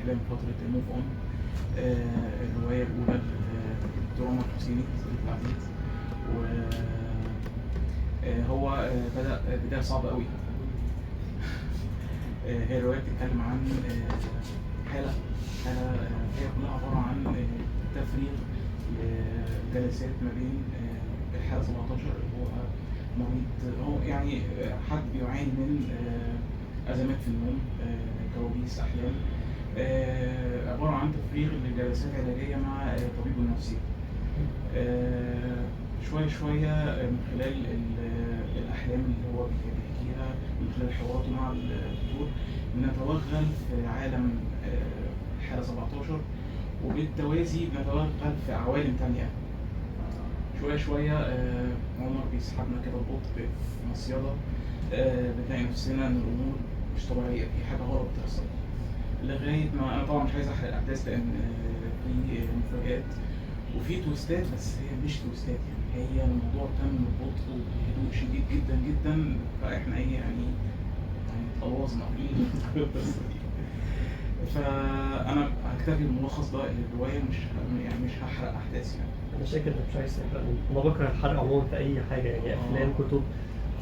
أحلام فترة ال move on، الرواية الأولى للدكتور عمر الحسيني صديقي العزيز. و هو بدأ بداية صعبة قوي. هي الرواية بتتكلم عن حالة هي كلها عبارة عن تفريغ لجلسات ما بين الحالة 17 اللي هو مريض، هو يعني حد بيعاني من أزمات في النوم، كوابيس، أحلام، عبارة عن تفريغ لجلسات علاجية مع طبيبه النفسي. شوية شوية من خلال الأحلام اللي هو بيحكيها، من خلال حواراته مع الدكتور، بنتوغل في عالم الحالة 17، وبالتوازي بنتوغل في عوالم تانية. شوية شوية عمر بيسحبنا كده ببطء في مصيدة، بنلاقي نفسنا إن الأمور مش طبيعية، في حاجة غلط بتحصل، لغاية ما أنا طبعا مش عايز أحرق الأحداث لأن في مفاجآت وفي twist ات، بس هي مش twist ات يعني، هي الموضوع تم ببطء وبهدوء شديد جدا جدا، فإحنا إيه يعني اتقوظنا في القصة دي. فأنا هكتفي بالملخص ده للرواية، مش هحرق أحداث يعني. أنا شاكر إنك مش عايز تحرق، أنا بكره الحرق عموما في أي حاجة يعني، أفلام، كتب،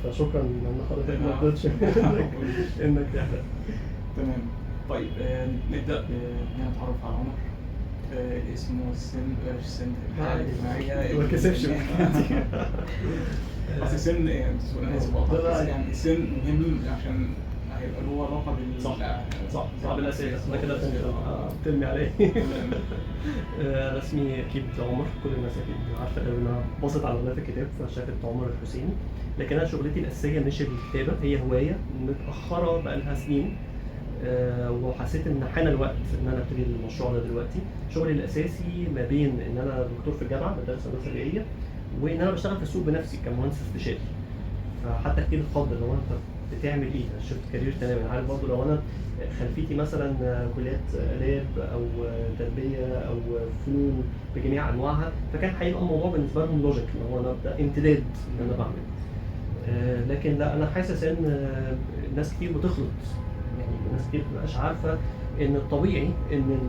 فشكرا إن حضرتك ما رضيتش إنك تحرق. تمام. طيب نبدأ بنتعرف على عمر، الاسم والسن، السن، الحالة الاجتماعية، ما كسفش. أصل السن يعني، أنا آسف بقطعك، يعني السن مهم عشان هيبقى له علاقة بال صح صح بالأسئلة. أنا كده بترمي عليا. أنا اسمي أكيد عمر، كل الناس أكيد عارفة إن أنا باصت على غلاف الكتاب فشافت عمر الحسيني، لكن أنا شغلتي الأساسية مش الكتابة، هي هواية متأخرة بقالها سنين، وحسيت ان حان الوقت ان انا ابتدي المشروع ده دلوقتي. شغلي الاساسي ما بين ان انا دكتور في الجامعة بدرس هندسة بيئية، وان انا بشتغل في السوق بنفسي كمهندس استشاري. فحتى كتير اتخض اللي هو انت بتعمل ايه؟ انا shift career تماما. عارف برضه لو انا خلفيتي مثلا كليات اداب او تربيه او فنون بجميع انواعها، فكان هيبقى الموضوع بالنسبة لهم logic ان هو انا ده امتداد اللي انا بعمله. لكن لا، انا حاسس ان ناس كتير بتخلط، يعني ناس كتير مبقاش عارفه ان الطبيعي ان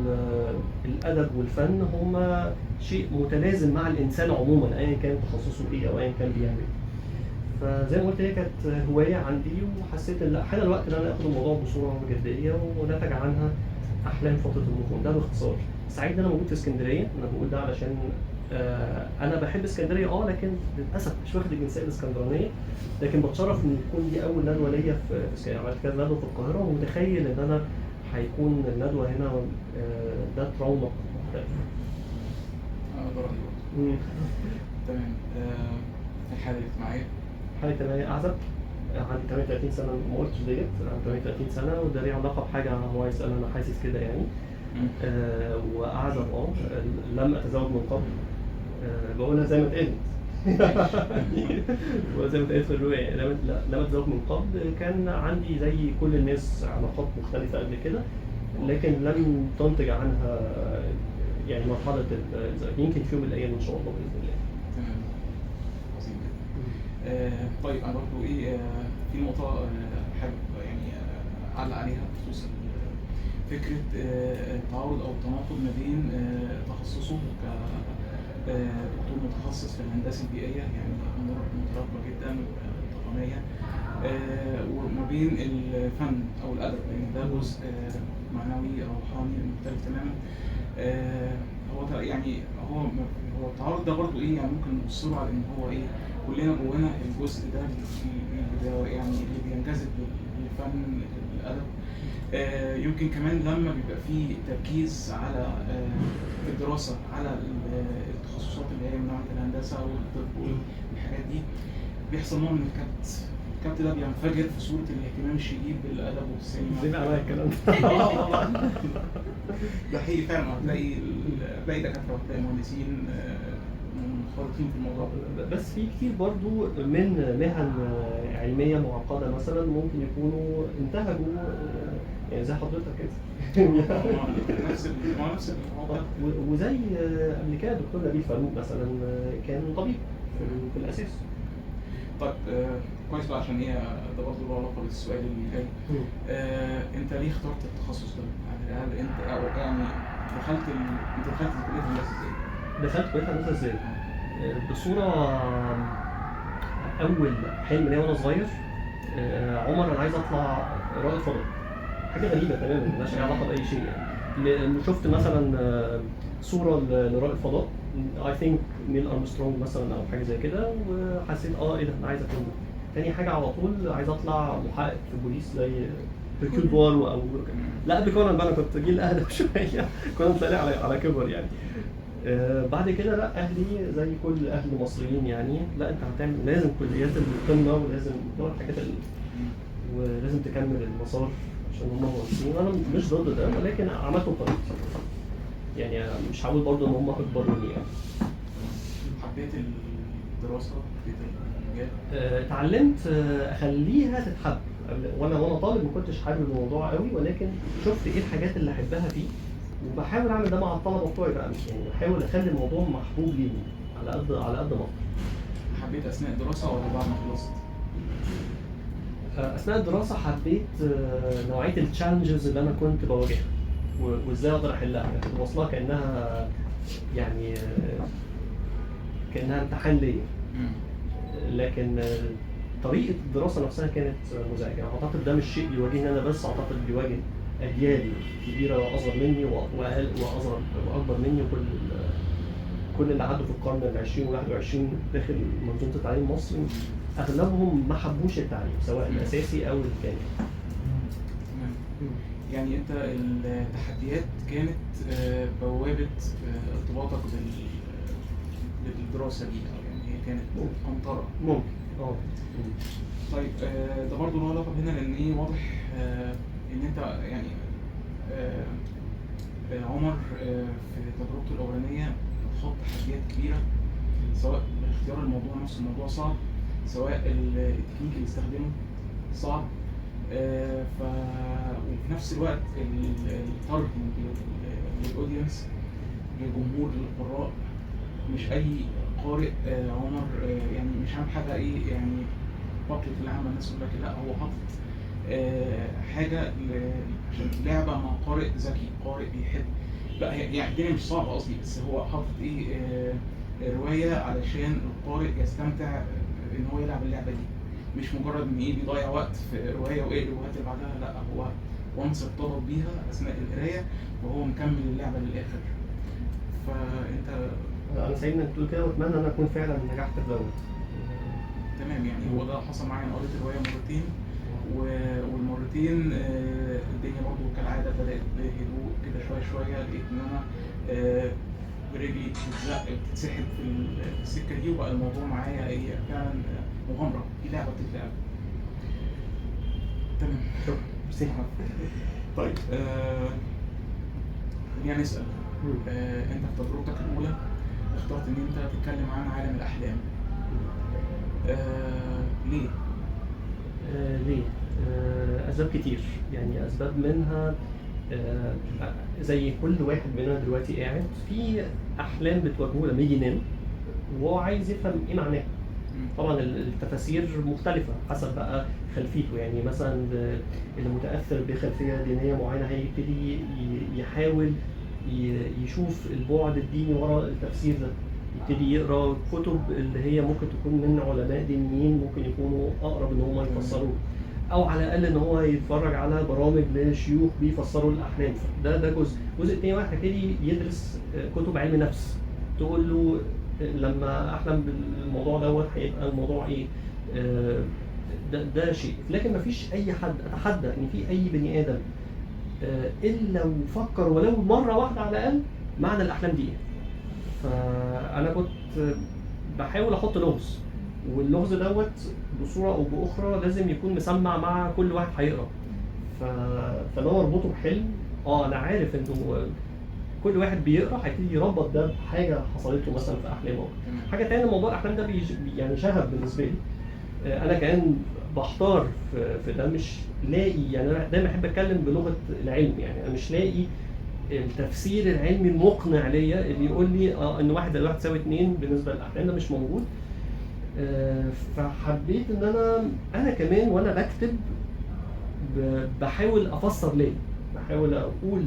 الادب والفن هما شيء متلازم مع الانسان عموما، ايا كان تخصصه ايه او ايا كان بيعمل ايه. فزي ما قلت هي كانت هواية عندي، وحسيت ان حان الوقت ان انا اخد الموضوع بصورة جدية، ونتج عنها احلام فترة ال move on. ده باختصار. سعيد ان انا موجود في اسكندرية، انا بقول ده علشان انا بحب اسكندرية، لكن للاسف مش واخد الجنسية الاسكندرانية، لكن بتشرف ان يكون دي اول ندوه ليا في اسكندرية. عملت كذا ندوه في القاهرة، ومتخيل ان انا هيكون الندوة هنا ذات رونق مختلف. انا ده رايي برضه. تمام. الحالة الاجتماعية. الحالة الاجتماعية اعزب، عندي 38 سنة، ما قلتش ديت، عندي 38 سنة، وده ليه علاقة بحاجة هو عايز، انا حاسس كده يعني. واعزب، لم اتزوج من قبل، بقولها زي ما اتقالت زي ما اتقالت في الرواية، لم اتزوج من قبل. كان عندي زي كل الناس علاقات مختلفة قبل كده، لكن لم تنتج عنها يعني مرحلة الزواج، يمكن في يوم من الايام ان شاء الله باذن الله. تمام، عظيم جدا. طيب انا برضو ايه، في نقطة حابب يعني اعلق عليها بخصوص فكرة التعارض او التناقض ما بين تخصصه دكتور متخصص في الهندسة البيئية، يعني امور متراكمه جدا وتقنية، وما بين الفن او الادب، لان ده جزء معنوي روحاني مختلف تماما. هو يعني هو التعارض ده برضو ايه يعني، ممكن نبص له على ان هو ايه، كلنا جوانا الجزء ده اللي يعني اللي بينجذب للفن الادب. يمكن كمان لما بيبقى فيه تركيز على في الدراسة على التخصصات اللي هي من نوع الهندسة والطب والحاجات دي، بيحصل نوع من الكبت. الكبت ده بينفجر في صورة الاهتمام الشديد بالأدب والسينما. زي ما عليا الكلام ده. ده حقيقي فعلا، هتلاقي دكاترة وهتلاقي مهندسين منخرطين في الموضوع. بس في كتير برضو من مهن علمية معقدة مثلا ممكن يكونوا انتهجوا، يعني زي حضرتك كده. نفس الموضوع. وزي قبل كده دكتور نبيل فاروق مثلا كان طبيب في الأساس. طيب كويس بقى، عشان ايه ده برضه له علاقة بالسؤال اللي جاي. انت ليه اخترت التخصص ده؟ يعني هل انت او يعني دخلت انت دخلت كليه هندسة ازاي؟ دخلت كليه هندسة ازاي؟ بصورة اول حلم ليا وانا صغير، عمر انا عايز اطلع رائد فضاء. حاجة غريبة تماما، مالهاش اي علاقة باي شيء يعني. شفت مثلا صوره لرائد فضاء، I think نيل ارمسترونج مثلا او حاجة زي كده، وحسيت ايه ده، انا عايز اكون ده. تاني حاجة على طول عايز اطلع محقق في البوليس زي هيركول بوارو او لا قبل كونان بقى، انا كنت جيل اقدم شوية، كونان طلع على كبر يعني. بعد كده لا، اهلي زي كل اهل المصريين يعني، لا انت هتعمل لازم كليات القمه ولازم الحاجات ولازم تكمل المسار عشان هم مهندسين. انا مش ضد ده، ولكن عملته بطريقتي يعني، مش هقول برضه ان هم اجبروني يعني. حبيت الدراسة، حبيت المجال؟ اتعلمت اخليها تتحب. وانا طالب ما كنتش حابب الموضوع قوي، ولكن شفت ايه الحاجات اللي احبها فيه، وبحاول اعمل ده مع الطلبة بتوعي بقى، يعني بحاول اخلي الموضوع محبوب ليهم على قد ما اقدر. حبيت اثناء الدراسة ولا بعد ما خلصت؟ اثناء الدراسة حبيت نوعية ال challenges اللي انا كنت بواجهها وازاي اقدر احلها. يعني كنت واصلها كانها يعني كانها امتحان ليا، لكن طريقه الدراسة نفسها كانت مزعجة. اعتقد ده مش شيء بيواجهني انا بس، اعتقد بيواجه اجيال كبيرة اصغر مني واقل واصغر واكبر مني، وكل كل اللي عدوا في القرن ال20 وال21 داخل منظومة التعليم المصري اغلبهم ما حبوش التعليم سواء الاساسي او الجامعي. تمام. يعني انت التحديات كانت بوابه ارتباطك بالدراسة دي، او يعني هي كانت قنطرة ممكن. طيب ده برضه له علاقة بهنا، لان ايه واضح ان انت يعني عمر في تجربته الاولانية خاض تحديات كبيرة، سواء اختيار الموضوع نفسه الموضوع صعب، سواء التكنيك اللي استخدمه صعب، وفي نفس الوقت ال targeting لل audience، للجمهور، للقراء. مش اي قارئ عمر يعني مش عامل حاجة ايه يعني public اللي عامله الناس كلها كده، لا هو حاطط حاجة عشان لعبه مع قارئ ذكي، قارئ بيحب. لا يعني الدنيا مش صعبة قصدي، بس هو حاطط ايه رواية علشان القارئ يستمتع ان هو يلعب اللعبة دي، مش مجرد ان ايه بيضيع وقت في رواية وايه الروايات اللي بعدها، لا هو وانس ارتبط بيها اثناء القراية وهو مكمل اللعبة للاخر. فانت انا سعيد انك تقول كده، واتمنى ان انا اكون فعلا نجحت في دوت. تمام. يعني هو ده حصل معايا، انا قريت الرواية مرتين والمرتين الدنيا برضو كالعادة بدات بهدوء كده شوية شوية، لقيت ان انا رجلي بتتزق بتتسحب في السكة دي، وبقى الموضوع معايا ايه فعلا مغامرة، في لعبه بتتلعب. تمام، شكرا. طيب خلينا نسال، انت في تجربتك الاولى اخترت ان انت تتكلم عن عالم الاحلام، ليه؟ ليه؟ اسباب كتير يعني، اسباب منها زي كل واحد مننا دلوقتي قاعد في احلام بتواجهه لما يجي ينام وهو عايز يفهم ايه معناها. طبعا التفاسير مختلفة حسب بقى خلفيته، يعني مثلا اللي متاثر بخلفيه دينية معينة هيبتدي يحاول يشوف البعد الديني وراء التفسير ده، يبتدي يقرا كتب اللي هي ممكن تكون من علماء دينيين ممكن يكونوا اقرب ان هم يفسروه، او على الاقل ان هو يتفرج على برامج لشيوخ بيفسروا الاحلام. ده جزء. الجزء الثاني واحد هيبتدي يدرس كتب علم نفس تقول له لما احلم بالموضوع دوت هيبقى الموضوع ايه. ده شيء. لكن مفيش اي حد، اتحدى ان في اي بني ادم الا وفكر ولو مرة واحدة على الاقل معنى الاحلام دي ايه. فانا كنت بحاول احط لغز، واللغز دوت بصورة او باخرى لازم يكون مسمع مع كل واحد هيقرا. فانا اربطه بحلم. انا عارف انه كل واحد بيقرا هيبتدي يربط ده بحاجة حصلت له مثلا في احلامه. حاجة ثانية، موضوع الاحلام ده يعني شغف بالنسبة لي. انا كمان بحتار في ده، مش لاقي، يعني انا دايما احب اتكلم بلغه العلم، يعني انا مش لاقي التفسير العلمي المقنع ليا اللي يقول لي ان 1 + 1 = 2 بالنسبة للاحلام، ده مش موجود. فحبيت ان انا كمان وانا بكتب بحاول افسر ليه، بحاول اقول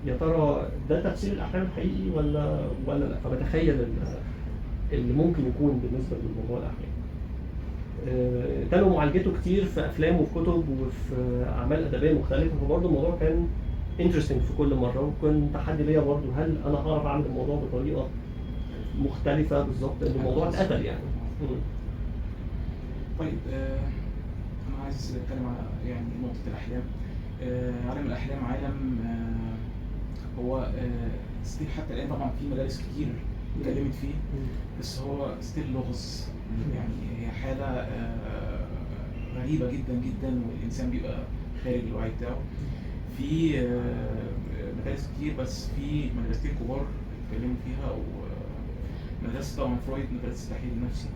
يا ترى ده تفسير الاحلام الحقيقي ولا لا، فبتخيل اللي ممكن يكون بالنسبة للموضوع الاحلام. تم معالجته كتير في افلام وفي كتب وفي اعمال ادبية مختلفة، فبرضه الموضوع كان interesting في كل مرة، وكان تحدي ليا برضه هل انا هعرف اعمل الموضوع بطريقة مختلفة بالظبط، لان الموضوع اتقتل يعني. طيب انا عايز اتكلم على يعني نقطة الاحلام. عالم الاحلام عالم هو still حتى الان طبعا في مدارس كتير اتكلمت فيه، بس هو still لغز، يعني هي حاله غريبة جدا جدا، والانسان بيبقى خارج الوعي بتاعه. في مدارس كتير، بس في مدرستين كبار اتكلموا فيها، ومدرسة طبعا فرويد، مدرسه التحليل النفسي.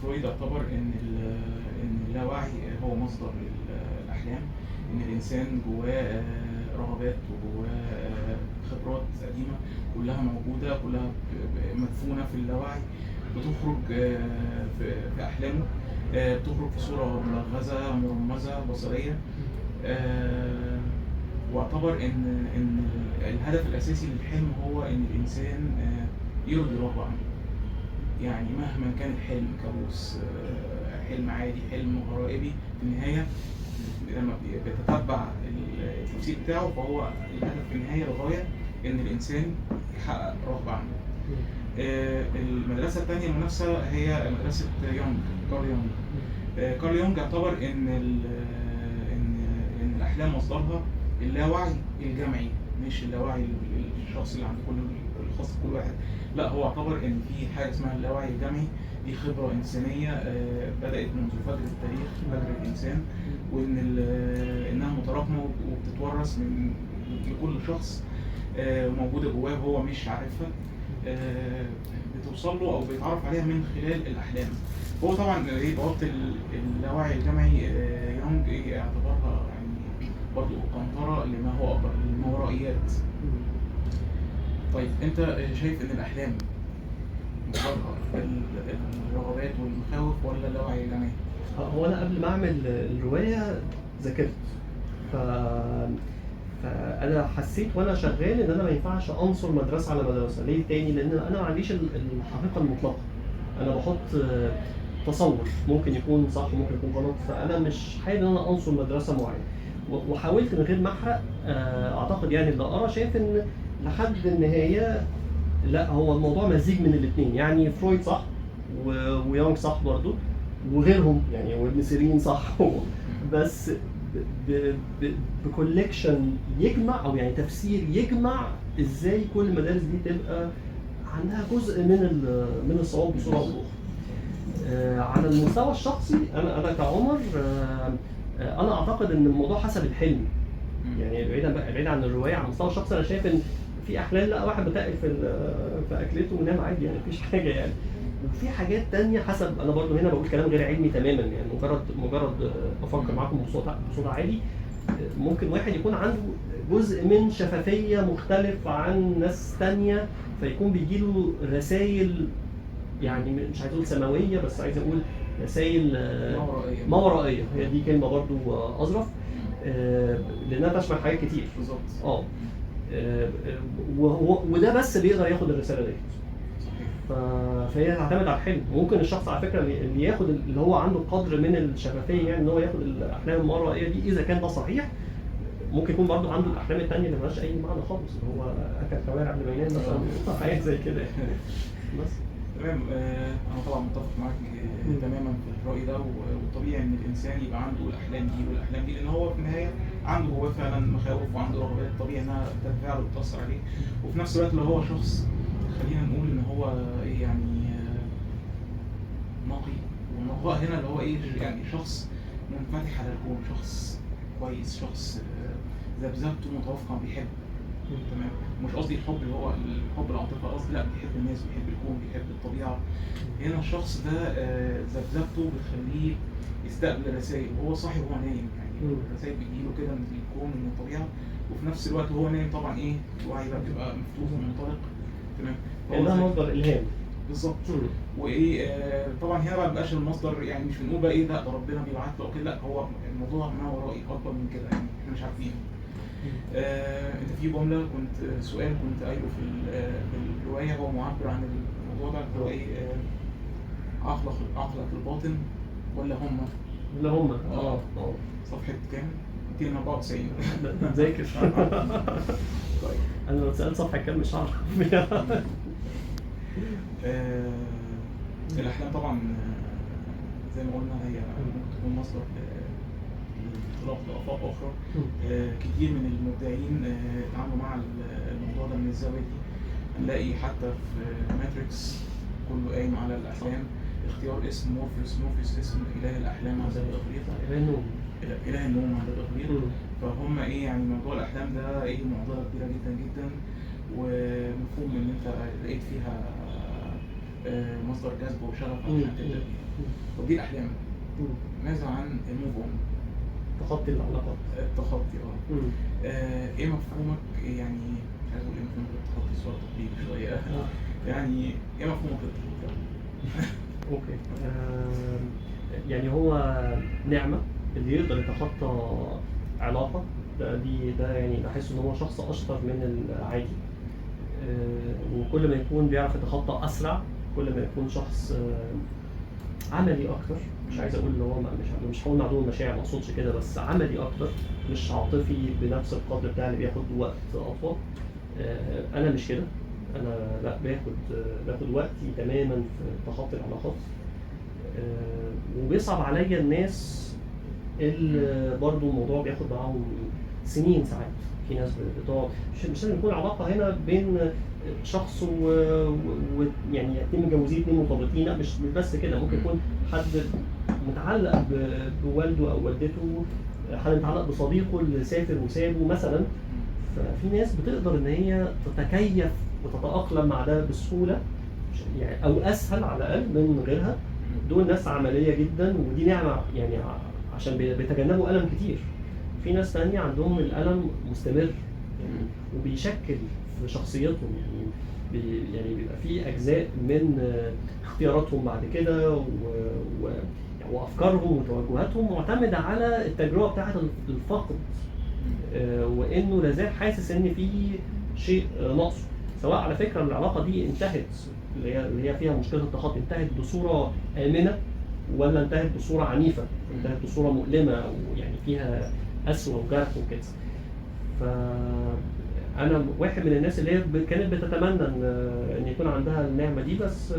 فرويد اعتبر ان اللاوعي هو مصدر الاحلام، ان الانسان جواه رغبات وجواه خبرات قديمة كلها موجودة، كلها مدفونة في اللاوعي، بتخرج في احلامه، بتخرج في صوره ملغزه مرمزه بصريه. واعتبر ان الهدف الاساسي للحلم هو ان الانسان يرضي رغبة عنده، يعني مهما كان الحلم كابوس، حلم عادي، حلم غرائبي، في النهاية لما بيتتبع التفسير بتاعه فهو الهدف في النهاية الغاية ان الانسان يحقق رغبة عنده. المدرسة الثانية المنافسة هي مدرسه يونغ، كارل يونغ. كارل يونغ اعتبر ان ان الاحلام مصدرها اللاوعي الجمعي، مش اللاوعي الشخص اللي عند كل الخاص بكل واحد، لا هو اعتبر ان في حاجة اسمها اللاوعي الجمعي، دي خبره انسانيه بدات منذ فجر التاريخ، فجر الانسان، وان انها متراكمه وبتتورث من لكل شخص، موجودة جواه وهو مش عارفها، بتوصل له او بيتعرف عليها من خلال الاحلام. هو طبعا ايه بوابه اللاوعي الجمعي يونج اعتبرها يعني برضه قنطرة لما هو اكبر، للماورائيات. طيب انت شايف ان الاحلام مصدرها الرغبات والمخاوف ولا اللاوعي الجمعي؟ هو انا قبل ما اعمل الرواية ذاكرت، فانا حسيت وانا شغال ان انا ما ينفعش انصر مدرسه على مدرسه. ليه تاني؟ لان انا ما عنديش الحقيقة المطلقة، انا بحط تصور ممكن يكون صح وممكن يكون غلط، فانا مش حابب ان انا انصر مدرسه معينة، وحاولت من غير ما احرق. اعتقد يعني اللي قرا شايف ان لحد النهاية لا، هو الموضوع مزيج من الاثنين، يعني فرويد صح ويونغ صح برضو وغيرهم يعني، وابن سيرين صح، بس ب collection يجمع، او يعني تفسير يجمع ازاي كل المدارس دي تبقى عندها جزء من الصواب بصورة او باخرى. على المستوى الشخصي انا كعمر، انا اعتقد ان الموضوع حسب الحلم، يعني بعيدا عن الرواية، على المستوى الشخصي انا شايف ان في احلام لا واحد بتقل في اكلته ونام عادي، يعني مفيش حاجة يعني. وفي حاجات تانية حسب، انا برضو هنا بقول كلام غير علمي تماما، يعني مجرد بفكر معاكم بصوت عالي. ممكن واحد يكون عنده جزء من شفافية مختلف عن ناس تانية، فيكون بيجيله رسائل، يعني مش عايز اقول سماوية، بس عايز اقول رسائل ما ورائيه، هي دي كلمة برضو اظرف، لانها تشمل حاجات كتير. بالظبط. وده بس اللي يقدر ياخد الرسالة ديت. فهي تعتمد على الحلم. ممكن الشخص على فكرة اللي ياخد، اللي هو عنده قدر من الشفافية، يعني ان هو ياخد الاحلام الماورائيه دي، اذا كان ده صحيح، ممكن يكون برضه عنده الاحلام الثانية اللي مالهاش اي معنى خالص، اللي هو اكل كوارع قبل ما ينام مثلا، حاجات زي كده بس. تمام. انا طبعا متفق معاك تماما في الراي ده، والطبيعي ان الانسان يبقى عنده الاحلام دي والاحلام دي، لان هو في النهاية عنده جواه فعلا مخاوف وعنده رغبات، طبيعي انها تتفاعل وتاثر عليه. وفي نفس الوقت لو هو شخص خلينا نقول ان هو ايه يعني نقي، والنقاء هنا اللي هو ايه يعني شخص منفتح على الكون، شخص كويس، شخص ذبذبته متوافقة، بيحب. تمام. مش قصدي الحب اللي هو الحب العاطفة، قصدي لا، بيحب الناس، بيحب الكون، بيحب الطبيعة. هنا الشخص ده ذبذبته بتخليه يستقبل الرسائل وهو صاحي وهو نايم، يعني الرسائل بتجيله كده من الكون ومن الطبيعة، وفي نفس الوقت وهو نايم طبعا ايه الوعي بقى بيبقى مفتوح ومنطلق. تمام. لانها مصدر الهام. بالظبط. وايه طبعا هنا بقى ما بيبقاش المصدر، يعني مش بنقول بقى ايه ده ربنا بيبعت له كده، لا هو الموضوع ما ورائي اكبر من كده، يعني احنا مش عارفين. انت في جملة كنت سؤال كنت قايله في الرواية هو معبر عن الموضوع ده، هو ايه؟ عقلك الباطن ولا هم؟ ولا هم. صفحة كام؟ 294. ذاكر. طيب انا لو اتسالت صفحة كام مش هعرف. الاحلام طبعا زي ما قلنا هي ممكن تكون مصدر للانطلاق لافاق اخرى. كتير من المبدعين اتعاملوا مع الموضوع ده من الزاوية دي. هنلاقي حتى في ماتريكس كله قايم على الاحلام، اختيار اسم مورفيوس، مورفيوس اسم اله الاحلام عند الاغريق، اله النوم عند الاغريق. فهم ايه يعني موضوع الاحلام ده ايه معضلة كبيرة جدا جدا، ومفهوم ان انت لقيت فيها مصدر جذب وشغف عشان تبدا فيها. طب دي الاحلام، ماذا عن ال move on؟ تخطي العلاقات، التخطي. ايه مفهومك؟ يعني مش عايز اقول ايه مفهومك للتخطي، سؤال تقليدي شوية. يعني ايه مفهومك للتخطي؟ okay، يعني هو نعمه اللي يقدر يتخطى علاقة ده يعني بحس ان هو شخص اشطر من العادي، وكل ما يكون بيعرف يتخطى اسرع كل ما يكون شخص عملي اكتر. مش عايز اقول ان هو مش هقول عدو المشاعر، ما اقصدش كده، بس عملي اكتر، مش عاطفي بنفس القدر بتاع اللي بياخد وقت اطول. انا مش كده، انا لا باخد وقتي تماما في تخطي العلاقات، وبيصعب عليا الناس اللي برضو الموضوع بياخد معاهم سنين. ساعات في ناس بتقعد، مش لازم يكون علاقة هنا بين شخص يعني اتنين متجوزين اتنين مرتبطين، لا مش بس كده، ممكن يكون حد متعلق بوالده او والدته، حد متعلق بصديقه اللي سافر وسابه مثلا. ففي ناس بتقدر ان هي تتكيف وتتأقلم مع ده بسهولة يعني، او اسهل على الاقل من غيرها. دول ناس عملية جدا، ودي نعمه يعني، عشان بيتجنبوا الم كتير. في ناس تانية عندهم الألم مستمر يعني، وبيشكل في شخصيتهم، يعني بيبقى في أجزاء من اختياراتهم بعد كده وأفكارهم وتوجهاتهم معتمدة على التجربة بتاعة الفقد، وإنه لازال حاسس إن في شيء ناقصه. سواء على فكرة العلاقة دي انتهت، اللي هي فيها مشكلة التخطي، انتهت بصورة آمنة ولا انتهت بصورة عنيفة، انتهت بصورة مؤلمة ويعني فيها قسوة وجرح وكده. فأنا واحد من الناس اللي هي كانت بتتمنى إن يكون عندها النعمة دي، بس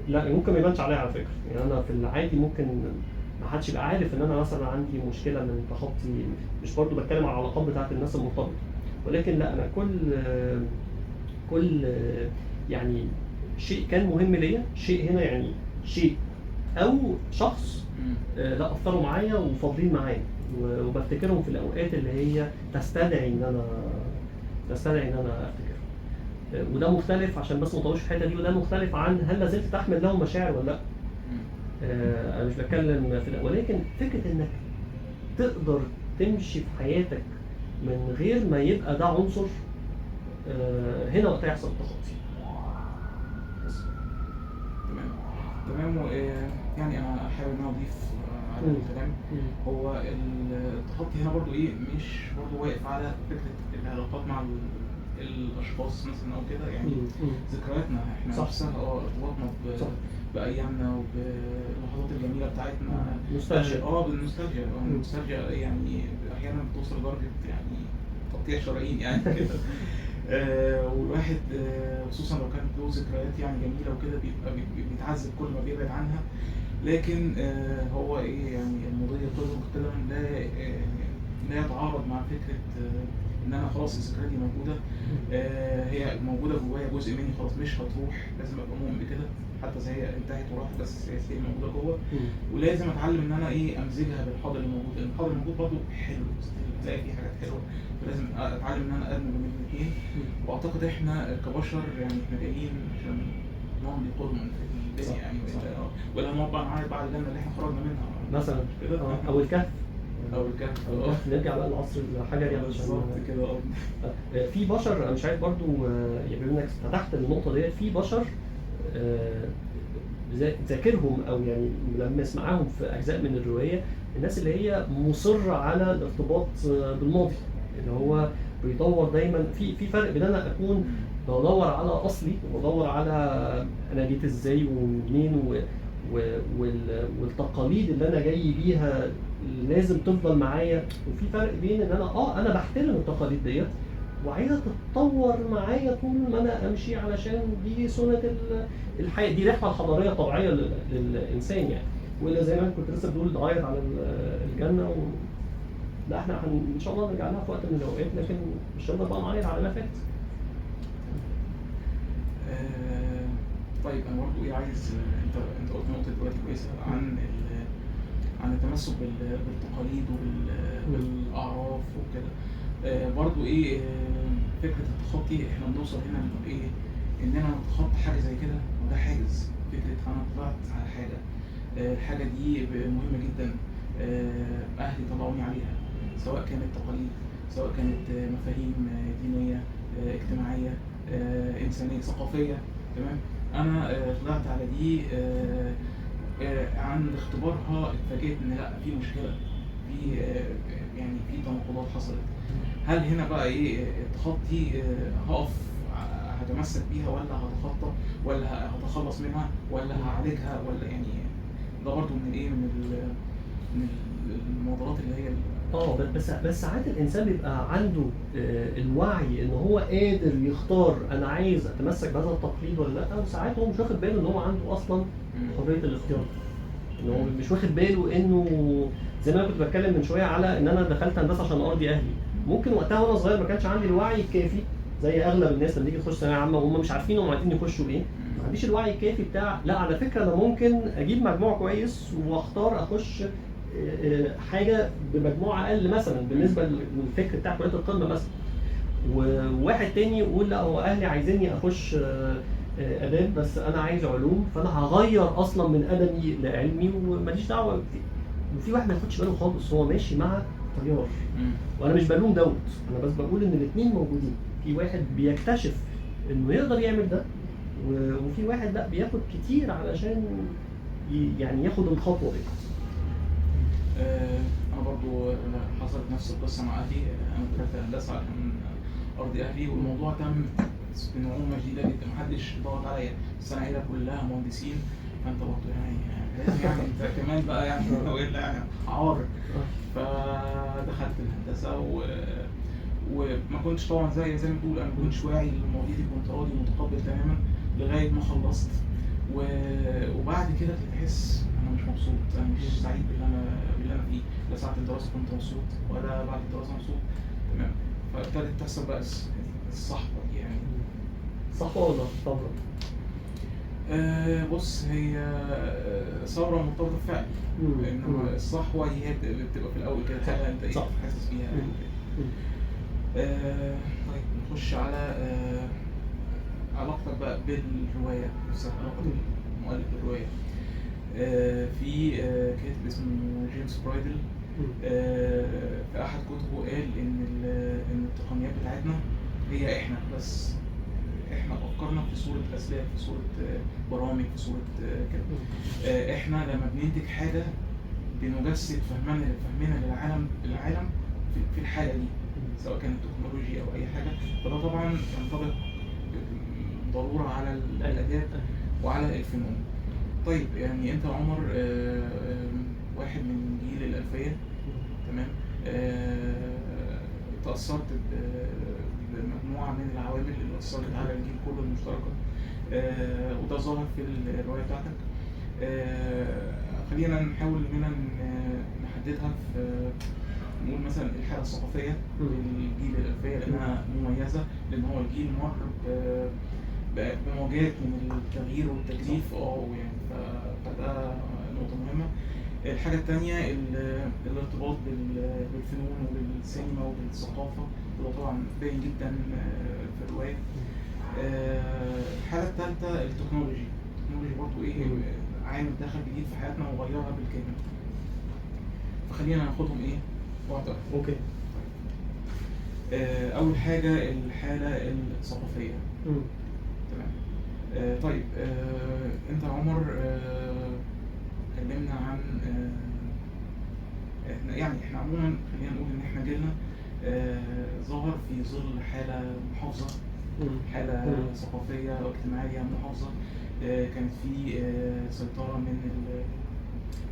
لا ممكن ما يبانش عليا على فكرة. يعني أنا في العادي ممكن ما حدش يبقى عارف إن أنا مثلا عندي مشكلة من تخطي، مش برضو بتكلم على العلاقات بتاعت الناس المرتبطة، ولكن لا أنا كل يعني شيء كان مهم ليا، شيء هنا يعني شيء او شخص، لا اثروا معايا وفاضلين معايا، وبفتكرهم في الاوقات اللي هي تستدعي ان انا افتكرهم. وده مختلف، عشان بس ما اطولش في الحتة دي، وده مختلف عن هل لازلت تحمل لهم مشاعر ولا لا. انا مش بتكلم في ده، ولكن فكرة انك تقدر تمشي في حياتك من غير ما يبقى ده عنصر، هنا وقتها يحصل التخطي. تمام. يعني انا حابب ان انا اضيف على الكلام. هو التخطي هنا برضو ايه، مش برضو واقف على فكرة العلاقات مع الاشخاص مثلا او كده، يعني ذكرياتنا احنا نفسها، ارتباطنا بايامنا وباللحظات الجميلة بتاعتنا، نوستالجيا. بالنوستالجيا. النوستالجيا يعني احيانا بتوصل لدرجة يعني تقطيع شرايين يعني كده. والواحد خصوصا لو كانت له ذكريات يعني جميلة وكده بيبقى بيتعذب كل ما بيبعد عنها. لكن هو ايه يعني المضي قدما لا يتعارض مع فكرة ان انا خلاص الذكريات دي موجودة، هي موجودة جوايا، جزء مني خلاص مش هتروح، لازم ابقى مؤمن بكده حتى زي هي انتهت وراحت، بس هي موجودة جوه. ولازم اتعلم ان انا ايه امزجها بالحاضر اللي موجود، لان الحاضر الموجود برضه حلو، تلاقي فيه حاجات حلوة، فلازم اتعلم ان انا ادمج بين الاثنين. واعتقد احنا كبشر يعني احنا جايين عشان نمضي قدما في الدنيا يعني، ولا نقعد بقى نعيط بعد الجنة اللي احنا خرجنا منها مثلا كده، او الكهف. او الكهف. أو الكهف، نرجع بقى للعصر الحجري علشان بالظبط كده. في بشر، انا مش عارف برضو، يعني بما انك فتحت النقطة ديت، في بشر ذاكرهم او يعني ملمس معاهم في اجزاء من الرواية، الناس اللي هي مصرة على الارتباط بالماضي، اللي هو بيدور دايما في فرق بين انا اكون بدور على اصلي وبدور على انا جيت ازاي ومنين والتقاليد اللي انا جاي بيها لازم تفضل معايا، وفي فرق بين ان انا انا بحترم التقاليد ديت وعايزه تتطور معايا طول ما انا امشي، علشان دي سنة الحياة، دي رحله حضارية طبيعية للانسان يعني. والا زي ما انت كنت لسه بتقول نعيط على الجنة لا احنا ان شاء الله نرجع لها في وقت من الاوقات، لكن مش هنفضل بقى نعيط على ما فات. طيب انا برضه ايه عايز، انت قلت نقطة دلوقتي كويسة عن التمسك بالتقاليد وبالاعراف وكده. برضه ايه فكرة التخطي، احنا بنوصل هنا بايه؟ اننا نتخطى حاجة زي كده، وده حاجز. فكرة انا طلعت على حاجة، الحاجة دي مهمة جدا، اهلي طلعوني عليها، سواء كانت تقاليد، سواء كانت مفاهيم دينية، اجتماعية، انسانيه، ثقافية، تمام. انا طلعت على دي، عند اختبارها اتفاجئت ان لا، في مشكلة، في يعني في تناقضات حصلت. هل هنا بقى ايه التخطي؟ هقف هتمسك بيها، ولا هتخطى، ولا هتخلص منها، ولا هعالجها، ولا يعني ده برضو من الايه، من الموضوعات اللي هي بس ساعات الانسان بيبقى عنده الوعي ان هو قادر يختار انا عايز اتمسك بهذا التقليد ولا لا، وساعات هو مش واخد باله ان هو عنده اصلا حرية الاختيار، ان هو مش واخد باله انه زي ما انا كنت بتكلم من شوية على ان انا دخلت هندسة عشان ارضي اهلي. ممكن وقتها وانا صغير ما كانش عندي الوعي الكافي زي اغلب الناس لما تيجي تخش ثانوية عامة وهم مش عارفين هم عايزين يخشوا ايه، ما عنديش الوعي الكافي بتاع لا على فكرة انا ممكن اجيب مجموع كويس واختار اخش حاجة بمجموع اقل مثلا بالنسبة للفكر بتاع كليه القمه مثلا. وواحد تاني يقول لا هو اهلي عايزيني اخش اداب بس انا عايز علوم، فانا هغير اصلا من ادبي لعلمي وماليش دعوه. وفي واحد ما ياخدش باله خالص، هو ماشي مع تيار. وانا مش بلوم دوت، انا بس بقول ان الاثنين موجودين، في واحد بيكتشف انه يقدر يعمل ده، وفي واحد لا بياخد كتير علشان يعني ياخد الخطوة دي. انا برضو حصلت نفس القصة مع اهلي، انا دخلت هندسة عشان ارضي اهلي، والموضوع تم بنعومه شديدة جدا، محدش ضغط عليا، بس انا عيله كلها مهندسين، فانت برضو يعني لازم يعني انت كمان بقى يعني والا يعني عار. فدخلت الهندسة وما كنتش طبعا زي ما بتقول، انا ما كنتش واعي للمواضيع دي، كنت راضي ومتقبل تماما لغاية ما خلصت. وبعد كده تحس انا مش مبسوط، انا مش سعيد باللي انا فيه، لا ساعة الدراسة كنت مبسوط ولا بعد الدراسة مبسوط، تمام. فابتدت تحصل بقى الصحوة دي يعني. صحوة ولا ثورة؟ بص، هي ثورة مرتبطة بفعل، انما الصحوة هي بتبقى في الاول كده حاجة انت ايه حاسس بيها. طيب نخش على علاقتك بقى بالرواية نفسها، علاقة المؤلف بالرواية. في كاتب اسمه جيمس برايدل، في أحد كتبه قال إن التقنيات بتاعتنا هي إحنا بس، إحنا أفكارنا في صورة أسلاك، في صورة برامج، في صورة كده. إحنا لما بننتج حاجة بنجسد فهمنا للعالم في الحالة دي، سواء كانت تكنولوجيا أو أي حاجة. فده طبعا ينطبق ضرورة على الآداب وعلى الفنون. طيب يعني أنت عمر واحد من جيل الألفية، تمام، تأثرت بمجموعة من العوامل اللي أثرت على الجيل كله المشتركة، وده ظهر في الرواية بتاعتك. خلينا نحاول إننا نحددها في، نقول مثلا الحالة الثقافية للجيل الألفية، لأنها مميزة، لأن هو الجيل مر بموجات من التغيير والتجديف، يعني فده نقطة مهمة. الحاجة التانية الارتباط بالفنون وبالسينما وبالثقافة، وده طبعا باين جدا في الرواية. الحالة الثالثة ال technology. ال technology برضو ايه عامل دخل جديد في حياتنا وغيرها بالكامل. فخلينا ناخدهم ايه واحدة واحدة. okay. اول حاجة الحالة الثقافية. تمام. طيب، انت يا عمر، اتكلمنا عن احنا يعني احنا عموما خلينا نقول ان احنا جيلنا ظهر في ظل حاله محافظة، حاله ثقافية واجتماعية محافظة، كانت في سيطرة من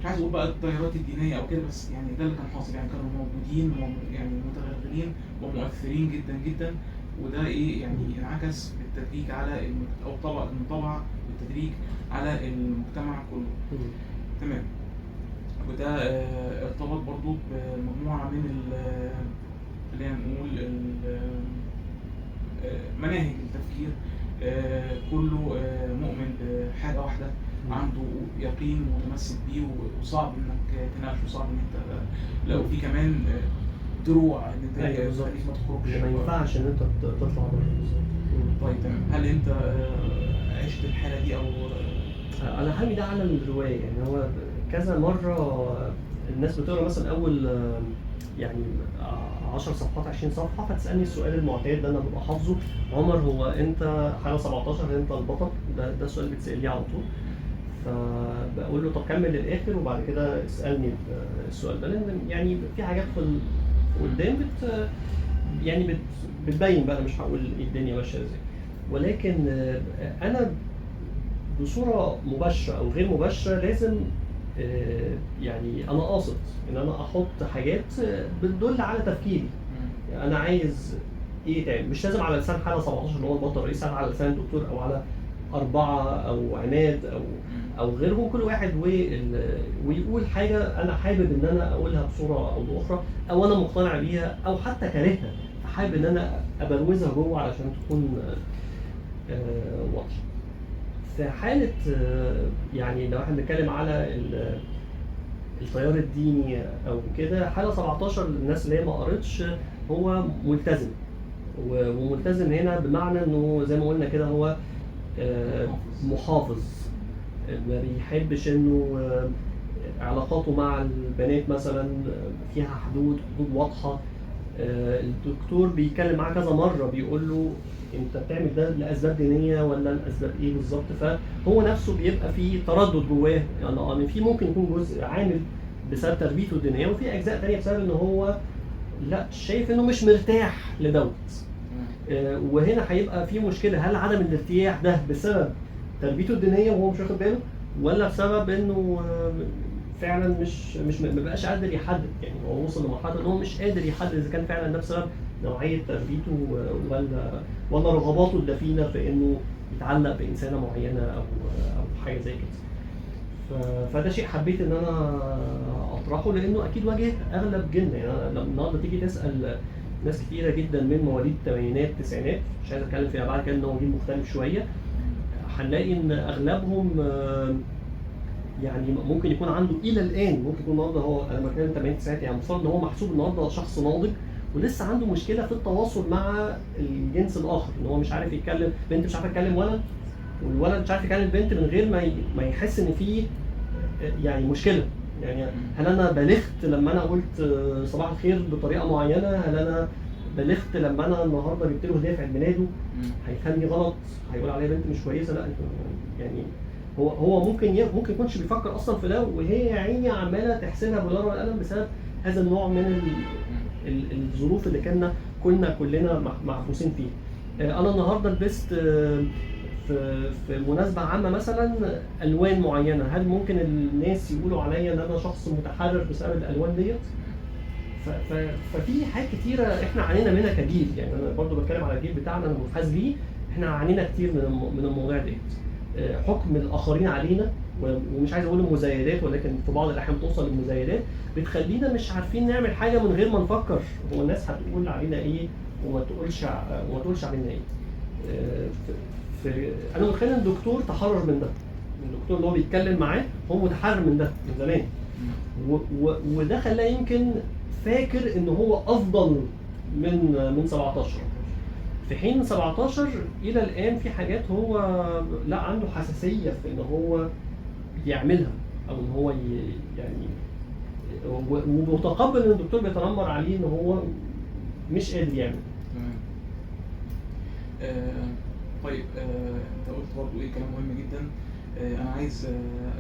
مش عايز اقول بقى التيارات الدينية او كده، بس يعني ده اللي كان حاصل، يعني كانوا موجودين يعني متغلغلين ومؤثرين جدا جدا، وده ايه يعني انعكس بالتدريج على او طبع انطبع بالتدريج على المجتمع كله. تمام. وده ارتبط برضو بمجموعه من خلينا نقول مناهج التفكير، كله مؤمن بحاجة واحدة، عنده يقين ومتمسك بيه، وصعب انك تناقشه، وصعب ان انت لو في كمان دروع ان انت تخليك ما تخرجش، ما ينفعش ان انت تطلع بره. بالظبط. طيب تمام. هل انت عشت الحالة دي او؟ انا حامي ده على الرواية، يعني هو كذا مرة الناس بتقرا مثلا اول يعني 10 صفحات 20 صفحة، فتسالني السؤال المعتاد ده انا ببقى حافظه: عمر هو انت حاله 17 انت البطل؟ ده السؤال اللي بيتسال لي على طول. فبقول له طب كمل للاخر وبعد كده اسالني السؤال ده، لان يعني في حاجات في قدام يعني بتبين بقى، انا مش هقول الدنيا ماشية ازاي، ولكن انا بصورة مباشرة او غير مباشرة لازم يعني انا قاصد ان انا احط حاجات بتدل على تفكيري، انا عايز ايه تاني. مش لازم على لسان حاله 17 اللي هو البطل الرئيسي، على لسان الدكتور او على 4 او عماد او غيرهم، كل واحد ويقول حاجة انا حابب ان انا اقولها بصورة او باخرى، او انا مقتنع بيها او حتى كارهها، فحابب ان انا ابروزها جوه علشان تكون واضحة. في حاله يعني لو احنا بنتكلم على التيار الديني او كده، حاله 17 للناس اللي هي ما قرتش، هو ملتزم، وملتزم هنا بمعنى انه زي ما قلنا كده هو محافظ، ما بيحبش انه علاقاته مع البنات مثلا فيها حدود واضحة. الدكتور بيتكلم معاه كذا مرة بيقول له انت بتعمل ده لاسباب دينية ولا لاسباب ايه بالظبط، فهو نفسه بيبقى فيه تردد جواه، يعني في ممكن يكون جزء عامل بسبب تربيته الدينية، وفي اجزاء ثانية بسبب ان هو لا شايف انه مش مرتاح لدوت. وهنا هيبقى في مشكلة، هل عدم الارتياح ده بسبب تربيته الدينية وهو مش واخد باله، ولا بسبب انه فعلا مش ما بقاش قادر يحدد، يعني هو وصل لمرحلة ان هو مش قادر يحدد اذا كان فعلا ده بسبب نوعية تربيته ولا رغباته الدفينه في انه يتعلق بانسانه معينة او حاجة زي كده. فده شيء حبيت ان انا اطرحه، لانه اكيد واجه اغلب جيلنا. يعني لما النهارده تيجي تسال ناس كتيرة جدا من مواليد الثمانينات التسعينات، مش عايز اتكلم فيها بعد كده ان هو جيل مختلف شوية، هنلاقي ان اغلبهم يعني ممكن يكون عنده الى الان، ممكن يكون النهارده هو، انا بتكلم 80 90، يعني مفترض ان هو محسوب النهارده شخص ناضج ولسه عنده مشكلة في التواصل مع الجنس الاخر، ان هو مش عارف يتكلم، بنت مش عارفه تكلم ولد، والولد مش عارف يكلم بنت من غير ما يحس ان في يعني مشكلة. يعني هل انا بالغت لما انا قلت صباح الخير بطريقة معينة؟ هل انا بالغت لما انا النهارده جبت له هديه في عيد ميلاده؟ هيفهمني غلط، هيقول عليا بنت مش كويسة. لا يعني هو ممكن يكونش بيفكر اصلا في ده، وهي يا عيني عماله تحسبها بالورقة والقلم بسبب هذا النوع من الظروف اللي كنا كلنا محبوسين فيها. انا النهارده لبست في مناسبة عامة مثلا الوان معينة، هل ممكن الناس يقولوا عليا ان انا شخص متحرر بسبب الالوان ديت؟ ففي حاجات كتيرة احنا عانينا منها كجيل، يعني انا برضو بتكلم على الجيل بتاعنا انا منحاز ليه، احنا عانينا كتير من المواضيع ديت. حكم الاخرين علينا، ومش عايز اقول المزايدات، ولكن في بعض الاحيان بتوصل للمزايدات، بتخلينا مش عارفين نعمل حاجة من غير ما نفكر هو الناس هتقول علينا ايه وما تقولش علينا ايه. انا متخيل ان الدكتور تحرر من ده، الدكتور اللي هو بيتكلم معاه هو متحرر من ده من زمان، وده خلاه يمكن فاكر ان هو افضل من 17، في حين 17 الى الان في حاجات هو لا عنده حساسية في ان هو يعملها او ان هو يعني ومتقبل ان الدكتور بيتنمر عليه ان هو مش قادر يعمل. تمام. طيب، انت قلت برضو ايه كلام مهم جدا. انا عايز